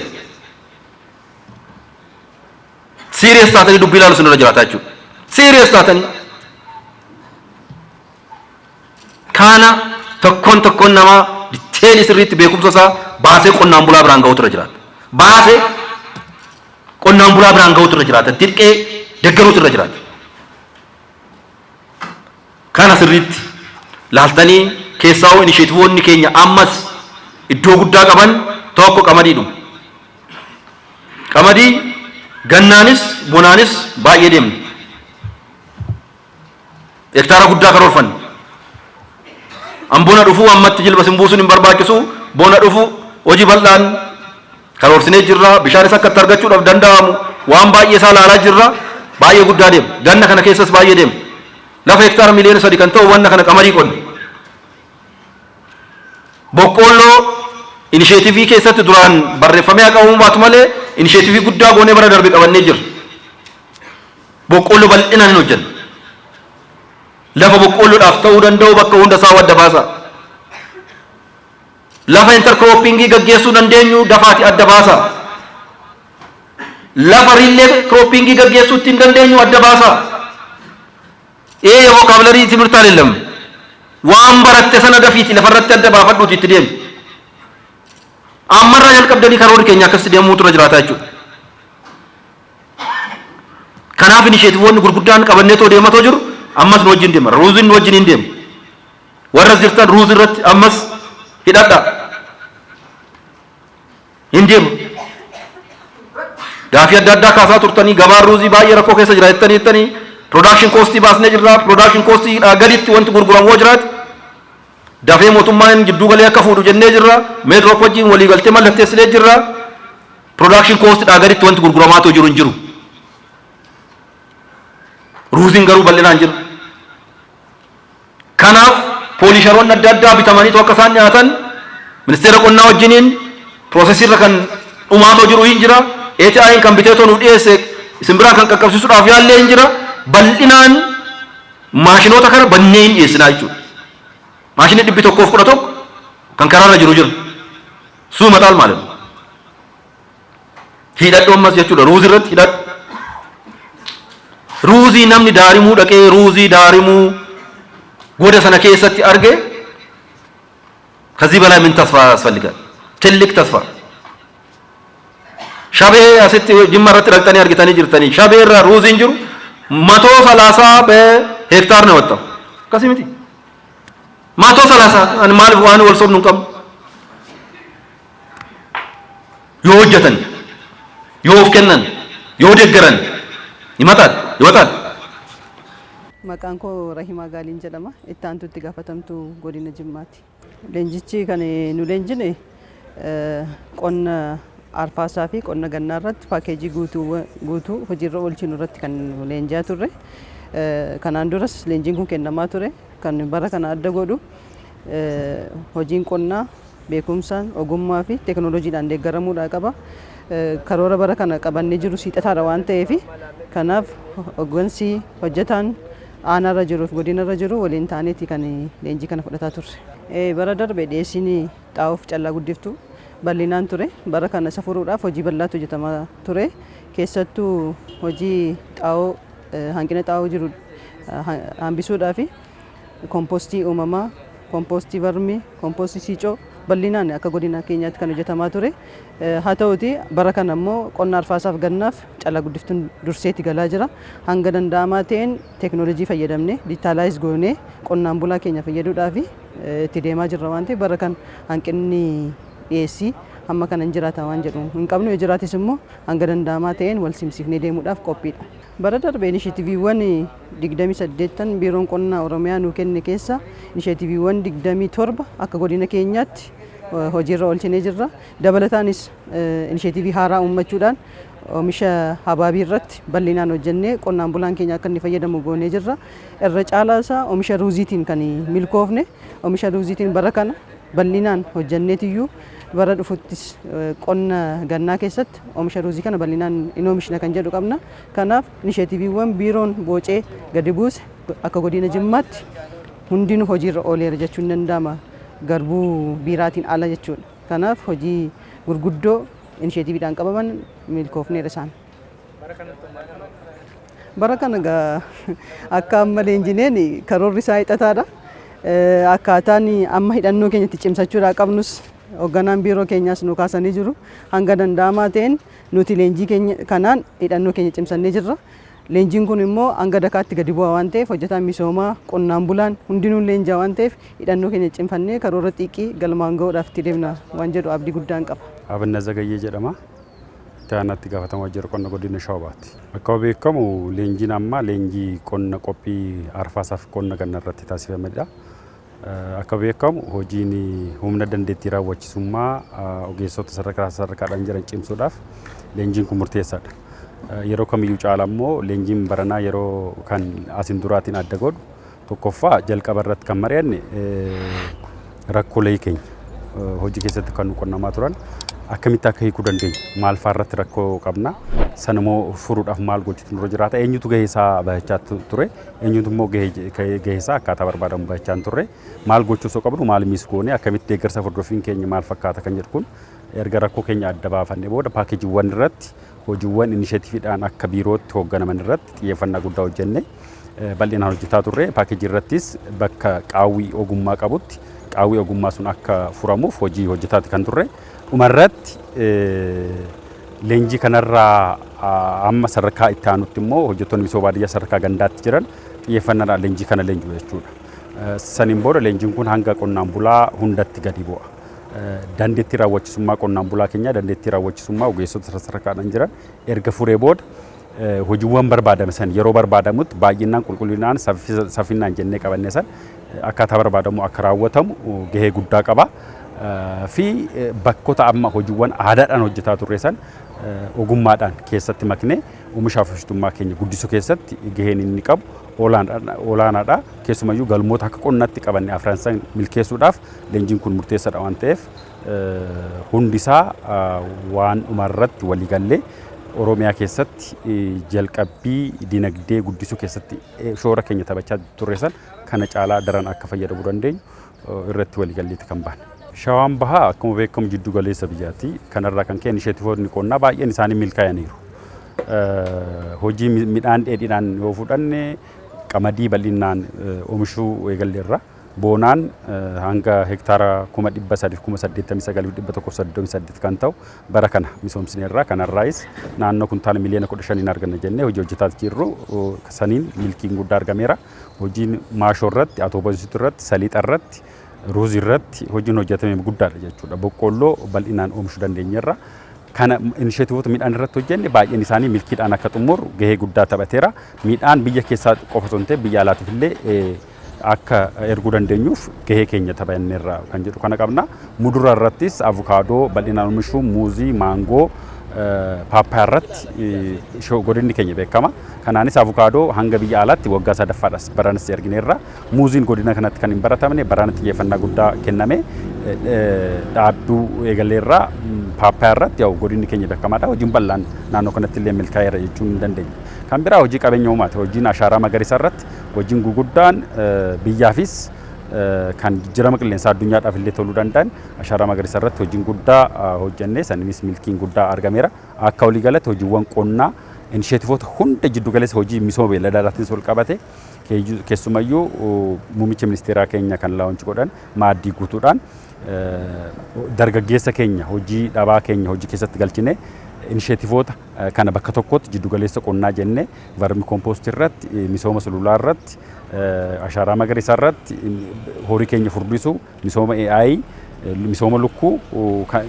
serious taatanii dubbii ilaalu sinirra jiraata jechuudha. Serious taatanii kaana tokkoon tokkoon namaa detail sirriitti beekumsa isaa baasee qonnaan bulaa biraan ga'utu irra jiraata. Baasee qonnaan bulaa biraan ga'utu irra jiraata. Dirqee deeggaruutu irra jiraata. Kana sirriitti laaltanii keessaa inisheetivoonni keenya ammas iddoo guddaa qaban tokko qamadiidhuma. Qamadii gannaanis bonaanis baay'ee deemna. Hektaara guddaa karoorfanne. An bona dhufuu ammatti jilba sin buusuun hin barbaachisu. Bona dhufu hojii bal'aan karoorsinee jirra. Bishaanis akka itti argachuudhaaf danda'amu waan baay'ee isaa ilaalaa jirra. Baay'ee guddaa deema. Ganna kana keessas baay'ee deema. Lafa hektaara miliyoona 3 kan ta'u wanna kana qamadii qonna. Boqqoolloo initiative keessatti duraan barreeffamee haa qabamuu baatu malee, initiative guddaa goonee bara darbe qabannee jirra. Boqqoolloo bal'inaan hin hojjenna. Lafa boqqoolloodhaaf ta'uu danda'u bakka hunda isaa adda baasa. Lafa intercropping gaggeessuu dandeenyu dafaati adda baasa. Lafa relay cropping gaggeessuu ittiin dandeenyu adda baasa. ይሄ የ vocabulary ትምህርት አይደለም። Waan baratte sana dafiiti lafarratti adda baafadhuuti itti deemi. Ammarraa jalqabdanii karoorri keenya akkasitti deemuutu irra jiraata jechuudha. Kanaaf inisheetivoonni gurguddaan qabanneetoo deematoo jiru ammas nu wajjin deema. Ruuziin nu wajjin hin deemu. Warra jirtan ruuzii irratti ammas hidhadha. Hin deemu. Gaafii adda addaa kaasaa turtanii, gabaan ruuzii baay'ee rakkoo keessa jira jettanii, production cost baasnee jirra. Production cost gaditti wanti gurguramu yoo jiraate dafee mootummaan jidduu galee akka fuudhu jennee jirra. Meedrook wajjin walii galtee mallatteessinee jirra. Production cost gaditti wanti gurguramaatu jiru hin jiru. Ruuziin garuu bal'inaan jira. Kanaaf poolisharoonni adda addaa bitamaniitu akka isaan nyaatan ministeera qonnaa wajjiniin processii irra kan dhumaatoo jiru hin jira. ATI'n kan biteetoo nu dhiyeesse isin biraa kan qaqqabsiisuudhaaf yaallee hin jira. Bal'inaan maashinoota kana bannee hin dhiyeessinaa jechuudha. Maashinii 111 kan karaarra jiru jira. Suu maxaal maali? Hidhadhu ammas jechuudha, ruuzii irratti hidhadhu. Ruuzii namni Daarimuu dhaqee ruuzii Daarimuu goda sana keessatti arge ከዚህ በላይ ምን ተስፋ ያስፈልጋል? ትልቅ ተስፋ። Shabee asitti Jimma irratti dhaqxanii argitanii jirtanii, Shabee irra ruuziin jiru 130 በሄክታር ነው የወጣው። Akkasii miti, 130. Ani maaliif waan wal sobnu hin qabnu. Yoo hojjetan, yoo of kennan, yoo deeggaran ይመጣል፣ ይወጣል። Maqaan koo Rahimaa Gaaliin jedhama. Itti aantutti gaafatamtuu godina Jimmaati. Leenjichi kan nu leenjine qonna arfaasaa fi qonna gannaa irratti paakeejii guutuu guutuu hojiirra oolchinu irratti kan nu leenjaa turre. Kanaan duras leenjiin kun kennamaa ture. Kan bara kana adda godhu hojiin qonnaa beekumsaan, ogummaa fi teekinooloojiidhaan deeggaramuudhaa qaba. Karoora bara kana qabannee jiru siixataadha waan ta'eef, kanaaf hooggansi hojjetaan aanaarra jiruuf godinarra jiru waliin taaneeti kan leenjii kana fudhataa turre. Bara darbe dhiyeessiin xaa'oof callaa guddiftuu bal'inaan ture. Bara kana isa furuudhaaf hojii bal'aatu hojjetamaa ture. Keessattuu hojii xaa'oo, hanqina xaa'oo jiru hambisuudhaaf kompoostii uumamaa, kompoostii vermi, kompoostii siicoo bal'inaan akka godina keenyaatti kan hojjetamaa ture. Haa ta'uti bara kana immoo qonna arfaasaaf gannaaf callaa guddiftuun durseetti galaa jira. Hanga danda'amaa ta'een teekinooloojii fayyadamnee, digitalize goonee qonnaan bulaa keenya fayyaduudhaaf itti deemaa jirra waan ta'eef, bara kana hanqinni dhiyeessii hamma kana hin jiraata waan jedhu hin qabnu. Yoo jiraates immoo hanga danda'amaa ta'een wal simsiifnee deemuudhaaf qophiidha. Bara darbe inisheetiiviiwwan 28 Biiroon Qonnaa Oromiyaa nuu kenne keessa inisheetiiviiwwan 27 akka godina keenyaatti hojiirra oolchinee jirra. Dabalataanis inisheetiivii haaraa uummachuudhaan oomisha habaabii irratti bal'inaan hojjennee qonnaan bulaan keenya akka inni fayyadamu goonee jirra. Irra caalaa isaa oomisha ruuziitiin kan milkoofne. Oomisha ruuziitiin bara kana bal'inaan hojjenneetiyyuu bara dhufuttis qonna gannaa keessatti oomisha ruuzii kana bal'inaan in oomishna kan jedhu qabna. Kanaaf inisheetiiviiwwan biiroon boocee gadi buuse akka godina Jimmaatti hundinuu hojiirra ooleera jechuun danda'ama, garbuu biiraatiin ala jechuudha. Kanaaf hojii gurguddoo inisheetiiviidhaan qabaman milkoofneera isaan. Bara kana akka amma leenjineen karoorri isaa hixataadha. Akkaataan amma hidhannoo keenya itti cimsachuudhaa qabnus hoogganaan biiroo keenyaas nu kaasanii jiru. Hanga danda'amaa ta'een nuti leenjii keenya kanaan hidhannoo keenya cimsannee jirra. Leenjiin kun immoo hanga dakaatti gadi bu'aa waan ta'eef, hojjetaan misoomaa, qonnaan bulaan hundinuu leenjaa waan ta'eef, hidhannoo keenya cimfannee karoora xiqqii galmaan ga'uudhaaf itti deemna waan jedhu abdii guddaan qaba. Abinna Zagayyee jedhama. Itti aanaatti gaafatamaa waajjira qonna godina Shawaa Bahaati. Akkuma beekamu leenjiin ammaa leenjii qonna qophii arfaasaaf qonna ganna irratti taasifamedha. Akka beekamu hojiin humna dandeettii raawwachisummaa ogeessota sadarkaa sadarkaadhaan jiran cimsuudhaaf leenjiin kun murteessaadha. Yeroo kamiyyuu caala immoo leenjiin baranaa yeroo kan asin duraatiin adda godhu, tokkoffaa jalqaba irratti kan mari'anne rakkoolee keenya hojii keessatti kan nu qunnamaa turan akkamitti akka hiikuu dandeenya, maal fa'aa irratti rakkoo qabna, sanammoo furuudhaaf maal gochuutu nurra jiraata, eenyutu gahee isaa bahachaa ture, eenyutu immoo gahee isaa akkaataa barbaadamu bahachaa hin turre, maal gochuu osoo qabnu maal miss goone, akkamitti deeggarsa hordoffiin keenya maal fakkaata kan jedhu kun erga rakkoo keenya adda baafannee booda, paakeejiiwwan irratti, hojiiwwan inisheetiiviidhaan akka biirootti hoogganaman irratti xiyyeeffannaa guddaa hojjenne bal'inaan hojjetaa turre. Paakeejii irrattis bakka qaawwii ogummaa qabutti qaawwii ogummaa sun akka furamuuf hojii hojjetaati kan turre. Dhumarratti leenjii kanarraa amma sadarkaa itti aanutti immoo hojjettoonni misooma baadiyyaa sadarkaa gandaatti jiran xiyyeeffannaadhaan leenjii kana leenji'u jechuudha. Saniin booda leenjiin kun hanga qonnaan bulaa hundatti gadi bu'a. Dandeettii raawwachisummaa qonnaan bulaa keenyaa, dandeettii raawwachisummaa ogeessota sadarkaadhaan jiran erga furee booda, hojiiwwan barbaadame san yeroo barbaadamutti baay'inaan, qulqullinaan, saffinaan jennee qabanne san akkaataa barbaadamu akka raawwatamu gahee guddaa qaba. fi bakkoota amma hojiiwwan aadaadhaan hojjetaa turre san ogummaadhaan keessatti maknee oomishaaf oomishtummaa keenya guddisuu keessatti gaheen inni qabu olaanaadha. Keessumayyuu galmoota akka qonnaatti qabanne afran san milkeessuudhaaf leenjiin kun murteessaadha waan ta'eef, hundisaa waan dhumarratti waliigallee Oromiyaa keessatti jalqabbii dinagdee guddisuu keessatti shoora keenya taphachaa turre san kana caalaa daran akka fayyadamuu dandeenyu irratti waliigalleetti kan baane. Shawaan Bahaa akkuma beekamu jiddu galeessa biyyaati. Kanarraa kan ka'e inisheetivoonni qonnaa baay'een isaanii milkaa'aniiru. Hojii midhaan dheedhiidhaan yoo fudhanne, qamadii bal'inaan oomishuu eegalleerra. Boonaan hanga hektaara 389,138 kan ta'u bara kana misoomsineerra. Kanarraayis naannoo kuntaala miliyoona 15n arganna jennee hojii hojjetaa jirru saniin milkiin guddaa argameera. Hojiin maashoo irratti, atoobosituu irratti, saliixa irratti, ruuzii irratti hojiin hojjetame guddaadha jechuudha. Boqqoolloo bal'inaan oomishuu dandeenyeerra. Kana inisheetivoota midhaan irratti hojjenne baay'een isaanii milkiidhaan akka xumuru gahee guddaa taphateera. Midhaan biyya keessaa qofa osoo hin ta'in biyya alaatiif illee akka erguu dandeenyuuf gahee keenya taphanneerra kan jedhu kana qabna. Muduraa irrattis avukaadoo bal'inaan oomishuu, muuzii, maangoo, paappayaa irratti godinni keenya beekama. Kanaanis avukaadoo hanga biyya alaatti waggaa sadaffaadhas baranas ergineerra. Muuziin godina kanatti kan hin baratamne barana xiyyeeffannaa guddaa kenname dhaabduu eegaleerra. Paappayaa irratti yaa'u godinni keenya beekamaadha. Hojiin bal'aan naannoo kanatti illee milkaa'eera jechuun hin dandeenya. Kan biraa hojii qabeenya uumaati. Hojiin ashaaraa magariisa irratti hojiin guguddaan biyyaafis kan jijjiirama qilleensaa addunyaadhaaf illee toluu danda'an ashaaraa magariisa irratti hojiin guddaa hojjennee saniinis milkiin guddaa argameera. Akka waliigalatti hojiiwwan qonnaa inisheetivoota hunda jiddu galeessa hojii misooma beelladaatiin ol qabate, keessumayyuu muummicha ministeeraa keenya kan launch godhan maaddii guutuudhaan dargaggeessa keenya hojii dhabaa keenya hojii keessatti galchine, inisheetivoota kana bakka tokkotti jiddu galeessa qonnaa jennee vermicompost irratti, misooma sululaa irratti, ashaaraa magariisaa irratti, horii keenya furdisuu, misooma AI, misooma lukkuu,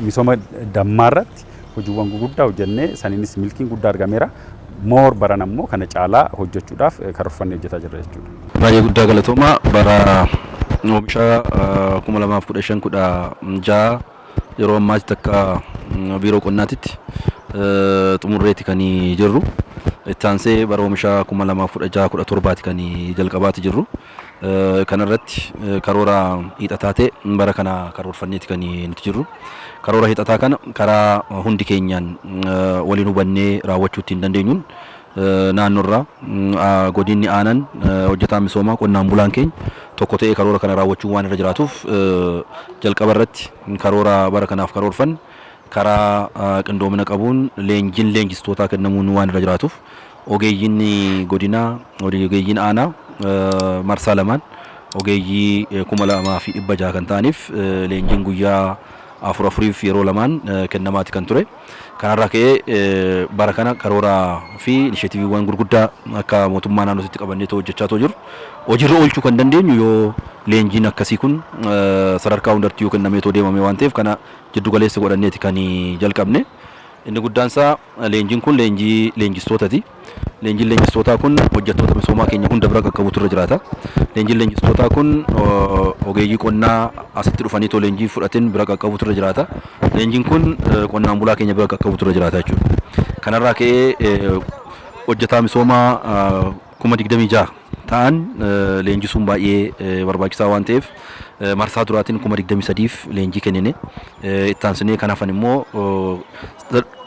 misooma dammaa irratti hojiiwwan guguddaa hojjennee saniinis milkiin guddaa argameera. Moor baran ammoo kana caalaa hojjechuudhaaf karoorfannee hojjetaa jirra jechuudha. Baay'ee guddaa galatooma. Bara oomisha 2015-16 yeroo ammaatti akka biiroo qonnaatitti xumurreeti kan jirru. Itti aansee bara oomisha 2016-17 kan jalqabaati jirru. Kanarratti karoora hiixataa ta'e bara kana karoorfanneeti kan nuti jirru. Karoora hiixataa kana karaa hundi keenyaan waliin hubannee raawwachuu ittiin dandeenyuun naannoorraa godinni, aanan, hojjetaan misoomaa, qonnaan bulaan keenya tokko ta'ee karoora kana raawwachuu waan irra jiraatuuf, jalqaba irratti karoora bara kanaaf karoorfanne karaa qindoomina qabuun leenjiin leenjistootaa kennamuun waan irra jiraatuuf, ogeeyyiin godinaa, ogeeyyiin aanaa marsaa lamaan ogeeyyii 2600 kan ta'aniif leenjiin guyyaa afur afuriif yeroo lamaan kennamaati kan ture. Kanarraa ka'ee bara kana karooraa fi inisheetiiviiwwan gurguddaa akka mootummaa naannootti qabannee hojjechaa jiru. Hojiirra oolchuu kan dandeenyu yoo leenjiin akkasii kun sadarkaa hundatti yoo kennamee deemame waan ta'eef, kana jiddu galeessa godhanneeti kan jalqabne. Inni guddaan isaa leenjiin kun leenjii leenjistootaati. Leenjiin leenjistootaa kun hojjettoota misoomaa keenya hunda bira qaqqabutu irra jiraata. Leenjiin leenjistootaa kun ogeeyyii qonnaa asitti dhufanii too leenjii fudhatin bira qaqqabutu irra jiraata. Leenjiin kun qonnaan bulaa keenya bira qaqqabutu irra jiraata jechuudha. Kanarraa ka'ee hojjetaa misoomaa 26,000 ta'an leenjisuun baay'ee barbaachisaa waan ta'eef, marsaa duraatiin 23,000f leenjii kennine. Itti aansinee kan hafan immoo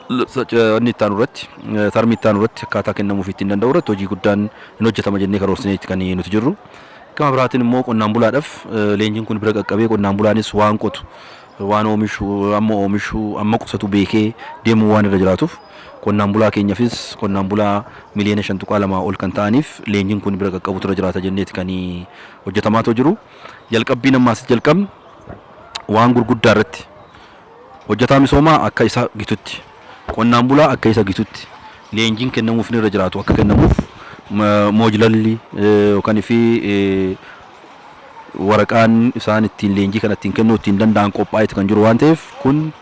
inni itti aanu irratti, tarmii itti aanu irratti akkaataa kennamuuf ittiin danda'u irratti hojii guddaan hin hojjetama jennee karoorsineetti kan nuti jirru. Gama biraatiin immoo qonnaan bulaadhaaf leenjiin kun bira qaqqabee qonnaan bulaanis waan qotu, waan oomishu, amma oomishu, amma qusatu beekee deemuu waan irra jiraatuuf, qonnaan bulaa keenyaafis qonnaan bulaa miliyoona 5.2 ol kan ta'aniif leenjiin kun bira qaqqabutu irra jiraata jenneeti kan hojjetamaa jiru. Jalqabbiin ammaas jalqabni waan gurguddaa irratti hojjetaa misoomaa akka isa gitutti, qonnaan bulaa akka isa gitutti leenjiin kennamuuf irra jiraatu akka kennamuuf, moojulalli yookaan fi waraqaan isaan ittiin leenjii kana ittiin kennuu ittiin danda'an qophaa'eeti kan jiru waan ta'eef, kun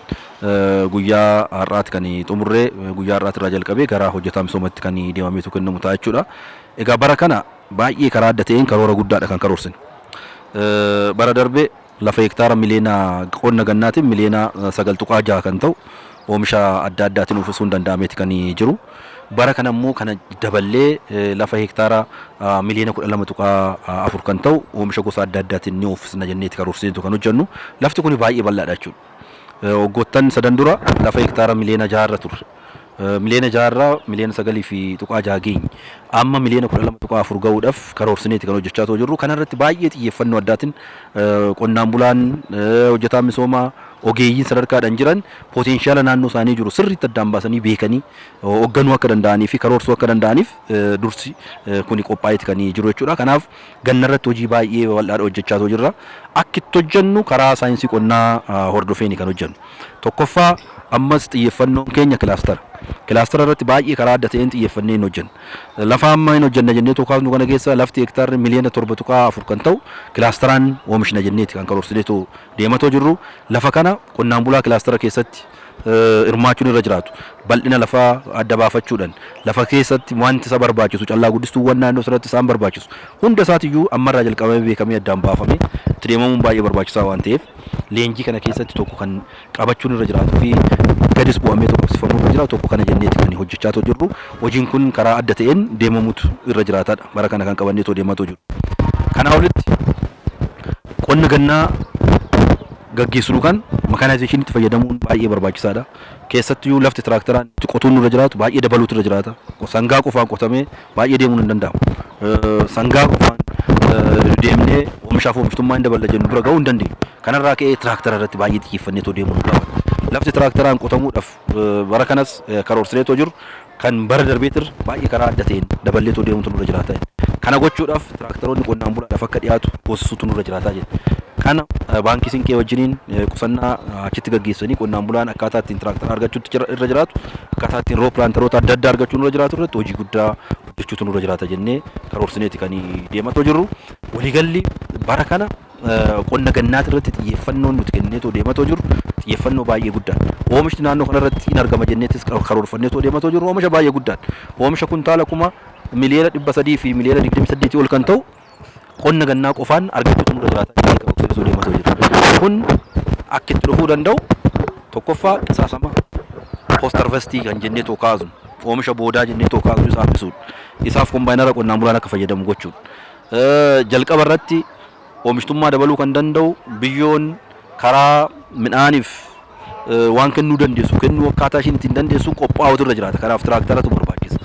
guyyaa har'aati kan xumurree guyyaa har'aati irraa jalqabee gara hojjetaa misoomatti kan deemameetu kennamu ta'a jechuudha. Egaa bara kana baay'ee karaa adda ta'een karoora guddaadha kan karoorsine. Bara darbe Lafa hektaara miliyoona qonna gannaatiin miliyoona 9.6 kan ta'u oomisha adda addaatiin uffisuun danda'ameeti kan jiru. Bara kana immoo kana daballee lafa hektaara miliyoona 12.4 kan ta'u oomisha gosa adda addaatiin ni uffisna jenneeti karoorsineetu kan hojjennu. Lafti kun baay'ee bal'aadha jechuudha. Waggoottan sadan dura lafa hektaara miliyoona 6 irra turre. Miliyoona 6 irraa miliyoona 9.6 geenye. Amma miliyoona 12.4 gahuudhaaf karoorsineeti kan hojjechaa jirru. Kana irratti baay'ee xiyyeeffannoo addaatiin qonnaan bulaan, hojjetaan misoomaa, ogeeyyiin sadarkaadhaan jiran potential naannoo isaanii jiru sirriitti addaan baasanii beekanii hoogganuu akka danda'anii fi karoorsuu akka danda'aniif dursi kuni qophaa'eeti kan jiru jechuudha. Kanaaf ganna irratti hojii baay'ee bal'aadha hojjechaa jirra. Akka itti hojjennu karaa saayinsii qonnaa hordofeeni kan hojjennu. Tokkoffaa, ammas xiyyeeffannoon keenya kilaastara. Kilaastara irratti baay'ee karaa adda ta'een xiyyeeffannee hin hojjenna. Lafa amma hin hojjenna jennee kaasnu kana keessa lafti hektaarri miliyoona 7.4 kan ta'u kilaastaraan oomishna jenneeti kan karoorsineetu deematoo jirru. Lafa kana qonnaan bulaa kilaastara keessatti hirmaachuun irra jiraatu. Bal'ina lafaa adda baafachuudhaan lafa keessatti wanti isa barbaachisu, callaa guddistuuwwan naannoo sanatti isaan barbaachisu hunda isaatiyyuu ammarraa jalqabamee beekamee addaan baafamee itti deemamuun baay'ee barbaachisaa waan ta'eef, leenjii kana keessatti tokko kan qabachuun irra jiraatuu fi gadis bu'amee tokko irra jiraatu tokko kana jenneeti kan hojjechaa jirru. Hojiin kun karaa adda ta'een deemamuutu irra jiraataadha. Bara kana kan qabannee deemaa jiru. Kanaa olitti qonna gannaa gaggeessuu kan mechanizationiitti fayyadamuun baay'ee barbaachisaadha. Keessattiyyuu lafti tiraaktaraan itti qotuun irra jiraatu baay'ee dabaluutu irra jiraata. Sangaa qofaan qotamee baay'ee deemuun hin danda'amu. Sangaa qofaan deemnee oomishaaf oomishtummaa hin daballa jennu bira gahuu hin dandeenyu. Kanarraa ka'ee tiraaktara irratti baay'ee xiyyeeffannee deemuu nu gaafata. Lafti tiraaktaraan qotamuudhaaf bara kanas karoorsineetoo jiru kan bara darbeetir baay'ee karaa adda ta'een daballeetoo deemuutu nurra jiraata. Kana gochuudhaaf tiraaktaroonni qonnaan bulaadhaaf akka dhiyaatu goosisuutu nurra jiraataa jira. Kana baankii Sinqee wajjiniin qusannaa achitti gaggeessanii qonnaan bulaan akkaataa ittiin tiraaktara argachuutti irra jiraatu, akkaataa ittiin row planteroota adda addaa argachuun irra jiraatu irratti hojii guddaa hojjechuutu nurra jiraata jennee karoorsineeti kan deematoo jirru. Waliigalli bara kana qonna gannaati irratti xiyyeeffannoon nuti kenneetoo deematoo jirru xiyyeeffannoo baay'ee guddaadha. Oomishni naannoo kanarratti hin argama jenneettis karoorfanneetoo deematoo jirru oomisha baay'ee guddaadha. Oomisha kuntaala 328,000,028 ol kan ta'u qonna gannaa qofaan argachuutu nurra jiraata jennee karoorsineetoo deematoo jirra. Kun akka itti dhufuu danda'u tokkoffaa qisaasama post harvestii kan jenneetoo kaasnu, oomisha boodaa jenneetoo kaasnu isa hambisuudha. Isaaf kombaayinara qonnaan bulaan akka fayyadamu gochuudha. Jalqaba irratti oomishtummaa dabaluu kan danda'u biyyoon karaa midhaaniif waan kennuu dandeessu kennuu akkaataa ishiin ittiin dandeessu qophaa'utu irra jiraata. Kanaaf tiraaktaratu barbaachisa.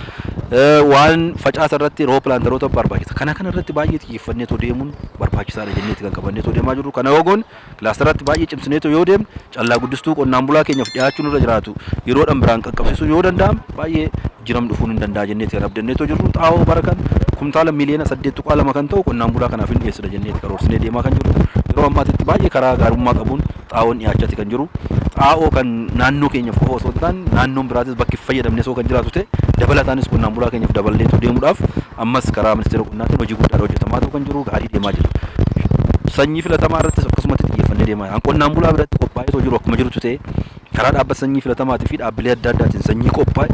Waan facaasa irratti row planteroota barbaachisa. Kana kana irratti baay'ee xiyyeeffanneetoo deemuun barbaachisaadha jenneeti kan qabanneetoo deemaa jirru. Kana yoo goone, kilaastaratti baay'ee cimsineetoo yoo deemne, callaa guddistuu qonnaan bulaa keenyaaf dhiyaachuun irra jiraatu yeroodhaan biraan qaqqabsiisuu yoo danda'ame, baay'ee jijjiiramni dhufuun hin danda'a jenneeti kan abdanneetoo jirru. Xaa'oo bara kan kumtaala miliyoona 8.2 kan ta'u qonnaan bulaa kanaaf hin dhiyeessina jenneeti karoorsinee deemaa kan jiru. Yeroo ammaatitti baay'ee karaa gaarummaa qabuun xaa'oon dhiyaachaati kan jiru. Xaa'oo kan naannoo keenyaaf qofa osoo hin taane naannoon biraatis bakki fayyadamne osoo kan jiraatu ta'e, dabalataanis qonnaan bulaa keenyaaf daballeetu deemuudhaaf ammas karaa Ministeera Qonnaatiin hojii guddaadha hojjetamaa ta'u kan jiru, gaarii deemaa jira. Sanyii filatamaa irrattis akkasumatti xiyyeeffannee deemaa jira. Qonnaan bulaa biratti qophaa'ee jiru akkuma jirutu ta'e, karaa dhaabbata sanyii filatamaatii fi dhaabbilee adda addaatiin sanyii qophaa'e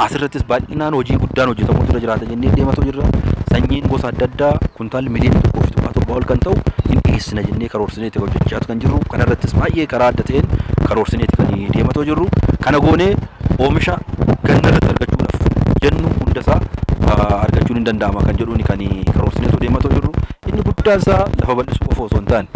asirrattis bal'inaan hojii guddaan hojjetamuutu irra jiraata jennee deematoo jirra. Sanyiin gosa adda addaa kuntaalli miliyoona 1.7 ol kan ta'u hin dhiyeessina jennee karoorsineeti hojjechaa kan jirru. Kanarrattis baay'ee karaa adda ta'een karoorsineeti kan deematoo jirru. Kana goonee oomisha ganna irratti argachuudhaaf jennu hundasaa argachuun hin danda'ama kan jedhuun kan karoorsineetoo deematoo jirru. Inni guddaan isaa lafa bal'isuu qofa osoo hin taane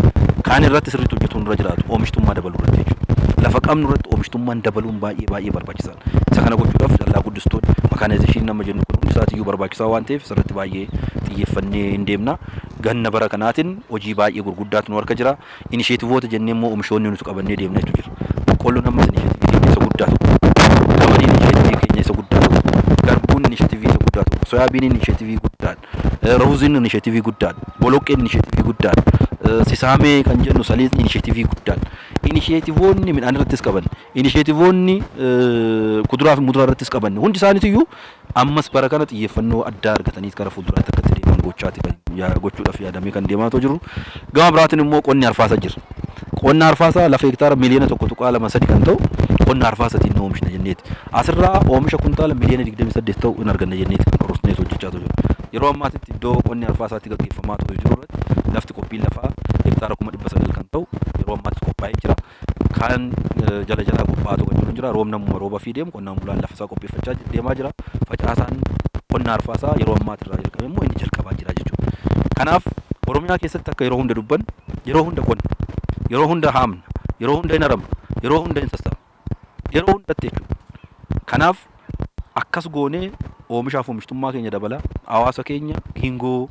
kaan irratti sirriitti hojjetuun irra jiraatu oomishtummaa dabaluu irratti jechuudha. Lafa qabnu irratti oomishtummaan dabaluun baay'ee baay'ee barbaachisaadha. Isa kana gochuudhaaf callaa guddistoonni, mechanizationii nama jennu kun hundi isaatiiyyuu barbaachisaa waan ta'eef isarratti baay'ee xiyyeeffannee hin deemna. Ganna bara kanaatiin hojii baay'ee gurguddaatu nu harka jira. Initiativeoota jennee immoo oomishoonni nuti qabannee deemna jechuu jira. Boqqolloon ammas initiative keenya isa guddaa tokko. Qamadiin initiative keenya isa guddaa tokko. Garbuun initiative isa guddaa tokko. Soyaabiiniin initiative guddaadha. Ruuziin initiative guddaadha. Boloqqeen initiative guddaadha. Sisaamee kan jennu saliixni initiative guddaadha. Initiativeoonni midhaan irrattis qaban, initiativeoonni kuduraa fi muduraa irrattis qaban hundi isaaniitiyyuu ammas bara kana xiyyeeffannoo addaa argatanii gara fuulduraatti akka itti deeman gochaati gochuudhaaf yaadamee kan deemaa jiru. Gama biraatiin immoo qonni arfaasaa jira. Qonna arfaasaa lafa hektaara miliyoona 1.23 kan ta'u qonna arfaasatiin nu oomishna jenneeti. Asirraa oomisha kuntaala miliyoona 28 ta'u hin arganna jenneeti kan karoorsineet hojjechaa jiru. Yeroo ammaatitti iddoo qonni arfaasaatti gaggeeffamaa ture jiru irratti lafti qophiin lafaa hektaara 900,000 kan ta'u yeroo ammaatti qophaa'ee jira. Kaan jala jalaa qophaa'aa kan jiru jira. Roobni ammuma rooba fi deemu qonnaan bulaan lafa isaa qopheeffachaa deemaa jira. Facaasaan qonna arfaasaa yeroo ammaatti irraa jalqabe immoo inni jalqabaa jira jechuudha. Kanaaf Oromiyaa keessatti akka yeroo hunda dubbannu, yeroo hunda qonna, yeroo hunda haamna, yeroo hunda hin haramna, yeroo hunda hin sassaabna, yeroo hundatti jechuudha. Kanaaf akkas goonee oomishaaf oomishtummaa keenya dabala, hawaasa keenya hingoo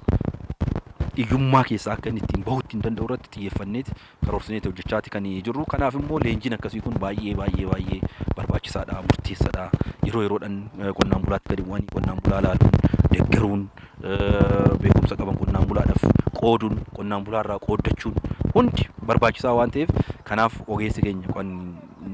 hiyyummaa keessaa akka inni ittiin bahuu ittiin danda'u irratti xiyyeeffanneeti karoorsineeti hojjechaati kan jirru. Kanaaf immoo leenjiin akkasii kun baay'ee baay'ee baay'ee barbaachisaadha, murteessaadha. Yeroo yeroodhaan qonnaan bulaatti gadi bu'anii qonnaan bulaa laaluun, deeggaruun, beekumsa qaban qonnaan bulaadhaaf qooduun, qonnaan bulaarraa qooddachuun hundi barbaachisaa waan ta'eef, kanaaf ogeessi keenya kan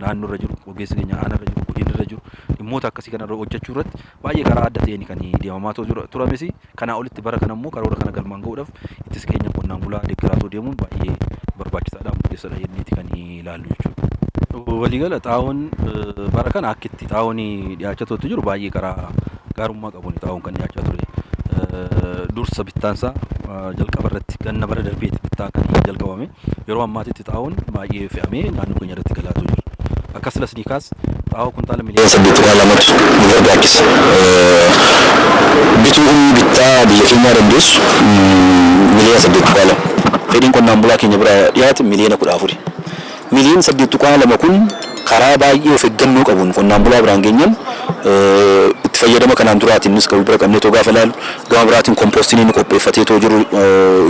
naannoo irra jiru, ogeessi keenya aanaa irra jiru, godina irra jiru dhimmoota akkasii kanarra hojjechuu irratti baay'ee karaa adda ta'een kan deemamaa turames. Kanaa olitti bara kana immoo karoora kana galmaan ga'uudhaaf ittis keenya qonnaan bulaa deeggaraa deemuun baay'ee barbaachisaadha, murteessaadha jenneeti kan ilaallu jechuudha. Waliigala xaa'oon bara kana akka itti xaa'oon dhiyaachaa turte jiru baay'ee karaa gaarummaa qabuun xaa'oon kan dhiyaachaa ture. Dursa bittaansaa jalqaba irratti ganna bara darbeeti bittaa kan jalqabame. Yeroo ammaatitti xaa'oon baay'ee fe'amee naannoo keenya irratti galaatu jira. Akkasumas ni kaas xaa'oo kuntaala miliyoona 8.2tu nu barbaachisa. Bituu humni bittaa biyya keenyaa dandeessu miliyoona 8.2. Fedhiin qonnaan bulaa keenya bira dhiyaate miliyoona 14. Miliyoona 8.2 kun karaa baay'ee of eeggannoo qabuun qonnaan bulaa biraan geenyaan, itti fayyadama kanaan duraatiinis qabu bira qabnee too gaafa ilaalu, gama biraatiin kompoostiin inni qopheeffatee too jiru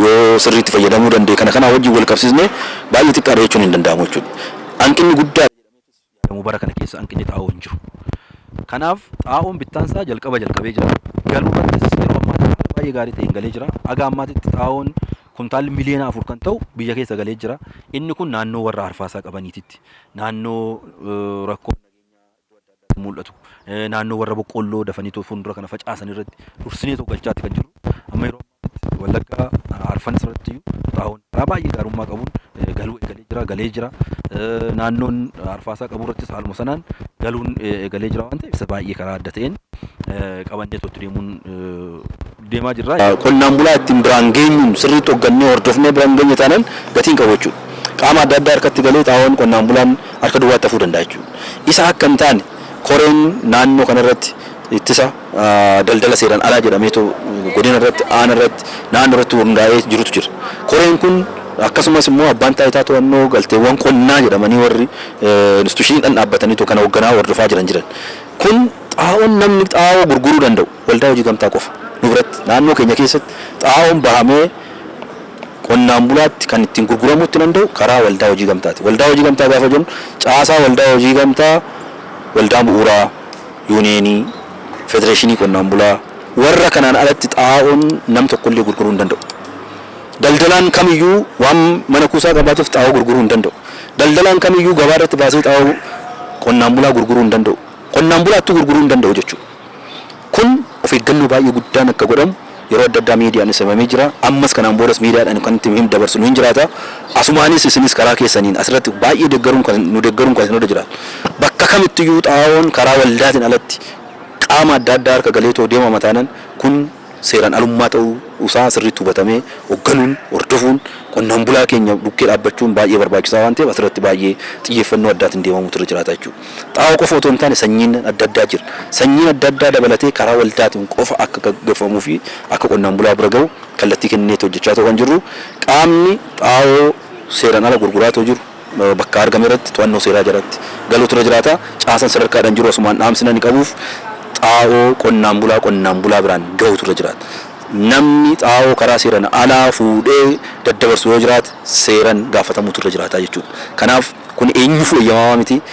yoo sirriitti fayyadamuu danda'e, kana kanaa wajjin wal qabsiisnee baay'ee xiqqaadha jechuun hin danda'amu jechuudha. Hanqinni guddaa yaadamu bara kana keessa hanqinni xaa'oo hin jiru. Kanaaf xaa'oon bittaansaa jalqaba jalqabee jira. Galuu irrattis yeroo ammaatti haala baay'ee gaarii ta'een galee jira. Haga ammaatitti xaa'oon kuntaalli miliyoona 4 kan ta'u biyya keessa galee jira. Inni kun naannoo warra arfaasaa qabaniititti, naannoo rakkoo nageenyaa mul'atu, naannoo warra boqqoolloo dafanii fuuldura kana facaasan irratti dursinee tokko galchaatti kan jiru. Amma yeroo ammaatti Wallaggaa arfan irratti iyyuu xaa'oon karaa baay'ee gaarummaa qabuun galuu eegalee jira, galee jira. Naannoon arfaasaa qabu irrattis haaluma sanaan galuun eegalee jira waan ta'eef, isa baay'ee karaa adda ta'een qabannee itti deemuun deemaa jirra. Qonnaan bulaa ittiin biraan geenyuun sirriitti hoggannee hordofnee biraan geenye taanaan gatiin qabu jechuudha. Qaama adda addaa harkatti galee xaa'oon qonnaan bulaan harka duwwaatti hafuu danda'a jechuudha. Isa akka hin taane koreen naannoo kanarratti ittisa daldala seeraan alaa jedhameetu godina irratti, aana irratti, naannoo irratti hundaa'ee jirutu jira. Koreen kun akkasumas immoo abbaan taayitaa to'annoo galteewwan qonnaa jedhamanii warri institushiniidhaan dhaabbatanii kana hoogganaa hordofaa jiran jiran. Kun xaa'oon namni xaa'oo gurguruu danda'u waldaa hojii gamtaa qofa. Nu biratti naannoo keenya keessatti xaa'oon bahamee qonnaan bulaatti kan ittiin gurguramuu itti danda'u karaa waldaa hojii gamtaati. Waldaa hojii gamtaa gaafa jennu caasaa waldaa hojii gamtaa, waldaa bu'uuraa, yuuniyeenii, federeeshinii qonnaan bulaa warra kanaan alatti xaa'oon nam tokkollee gurguruu hin danda'u. Daldalaan kamiyyuu waan mana kuusaa qabaatuuf xaa'oo gurguruu hin danda'u. Daldalaan kamiyyuu gabaa irratti baasee xaa'oo qonnaan bulaa gurguruu hin danda'u. Qonnaan bulaattuu gurguruu hin danda'u jechuudha. Kun of eeggannoo baay'ee guddaan akka godhamu yeroo adda addaa miidiyaanis himamee jira. Ammas kanaan boodas miidiyaadhaan kan itti him dabarsinu hin jiraata. Asumaanis isinis karaa keessaniin asirratti baay'ee deeggaruun kan nu deeggaruun kan isin irra jiraatu. Bakka kamittiyyuu xaa'oon karaa waldaatiin alatti qaama adda addaa harka galeetoo deemama taanaan, kun seeraan alummaa ta'uu isaa sirriitti hubatamee hoogganuun, hordofuun, qonnaan bulaa keenya bukkee dhaabbachuun baay'ee barbaachisaa waan ta'eef, asirratti baay'ee xiyyeeffannoo addaatiin deemamuutu irra jiraata jechuudha. Xaa'oo qofa otoo hin taane sanyiin adda addaa jira. Sanyiin adda addaa dabalatee karaa waldaatiin qofa akka gaggeeffamuu fi akka qonnaan bulaa bira gahu kallattii kenneetti hojjechaa ta'uu kan jirru. Qaamni xaa'oo seeraan ala gurguraa ta'u jiru bakka argame irratti to'annoo seeraa jalatti galuutu irra jiraata. Caasaan sadarkaadhaan jiru asumaan dhaamsina ni qabuuf, xaa'oo qonnaan bulaa biraan gahuutu irra jiraata. Namni xaa'oo karaa seeraan alaa fuudhee daddabarsu yoo jiraate seeraan gaafatamuutu irra jiraata jechuudha. Kanaaf kun eenyuufuu eeyyamamaa miti.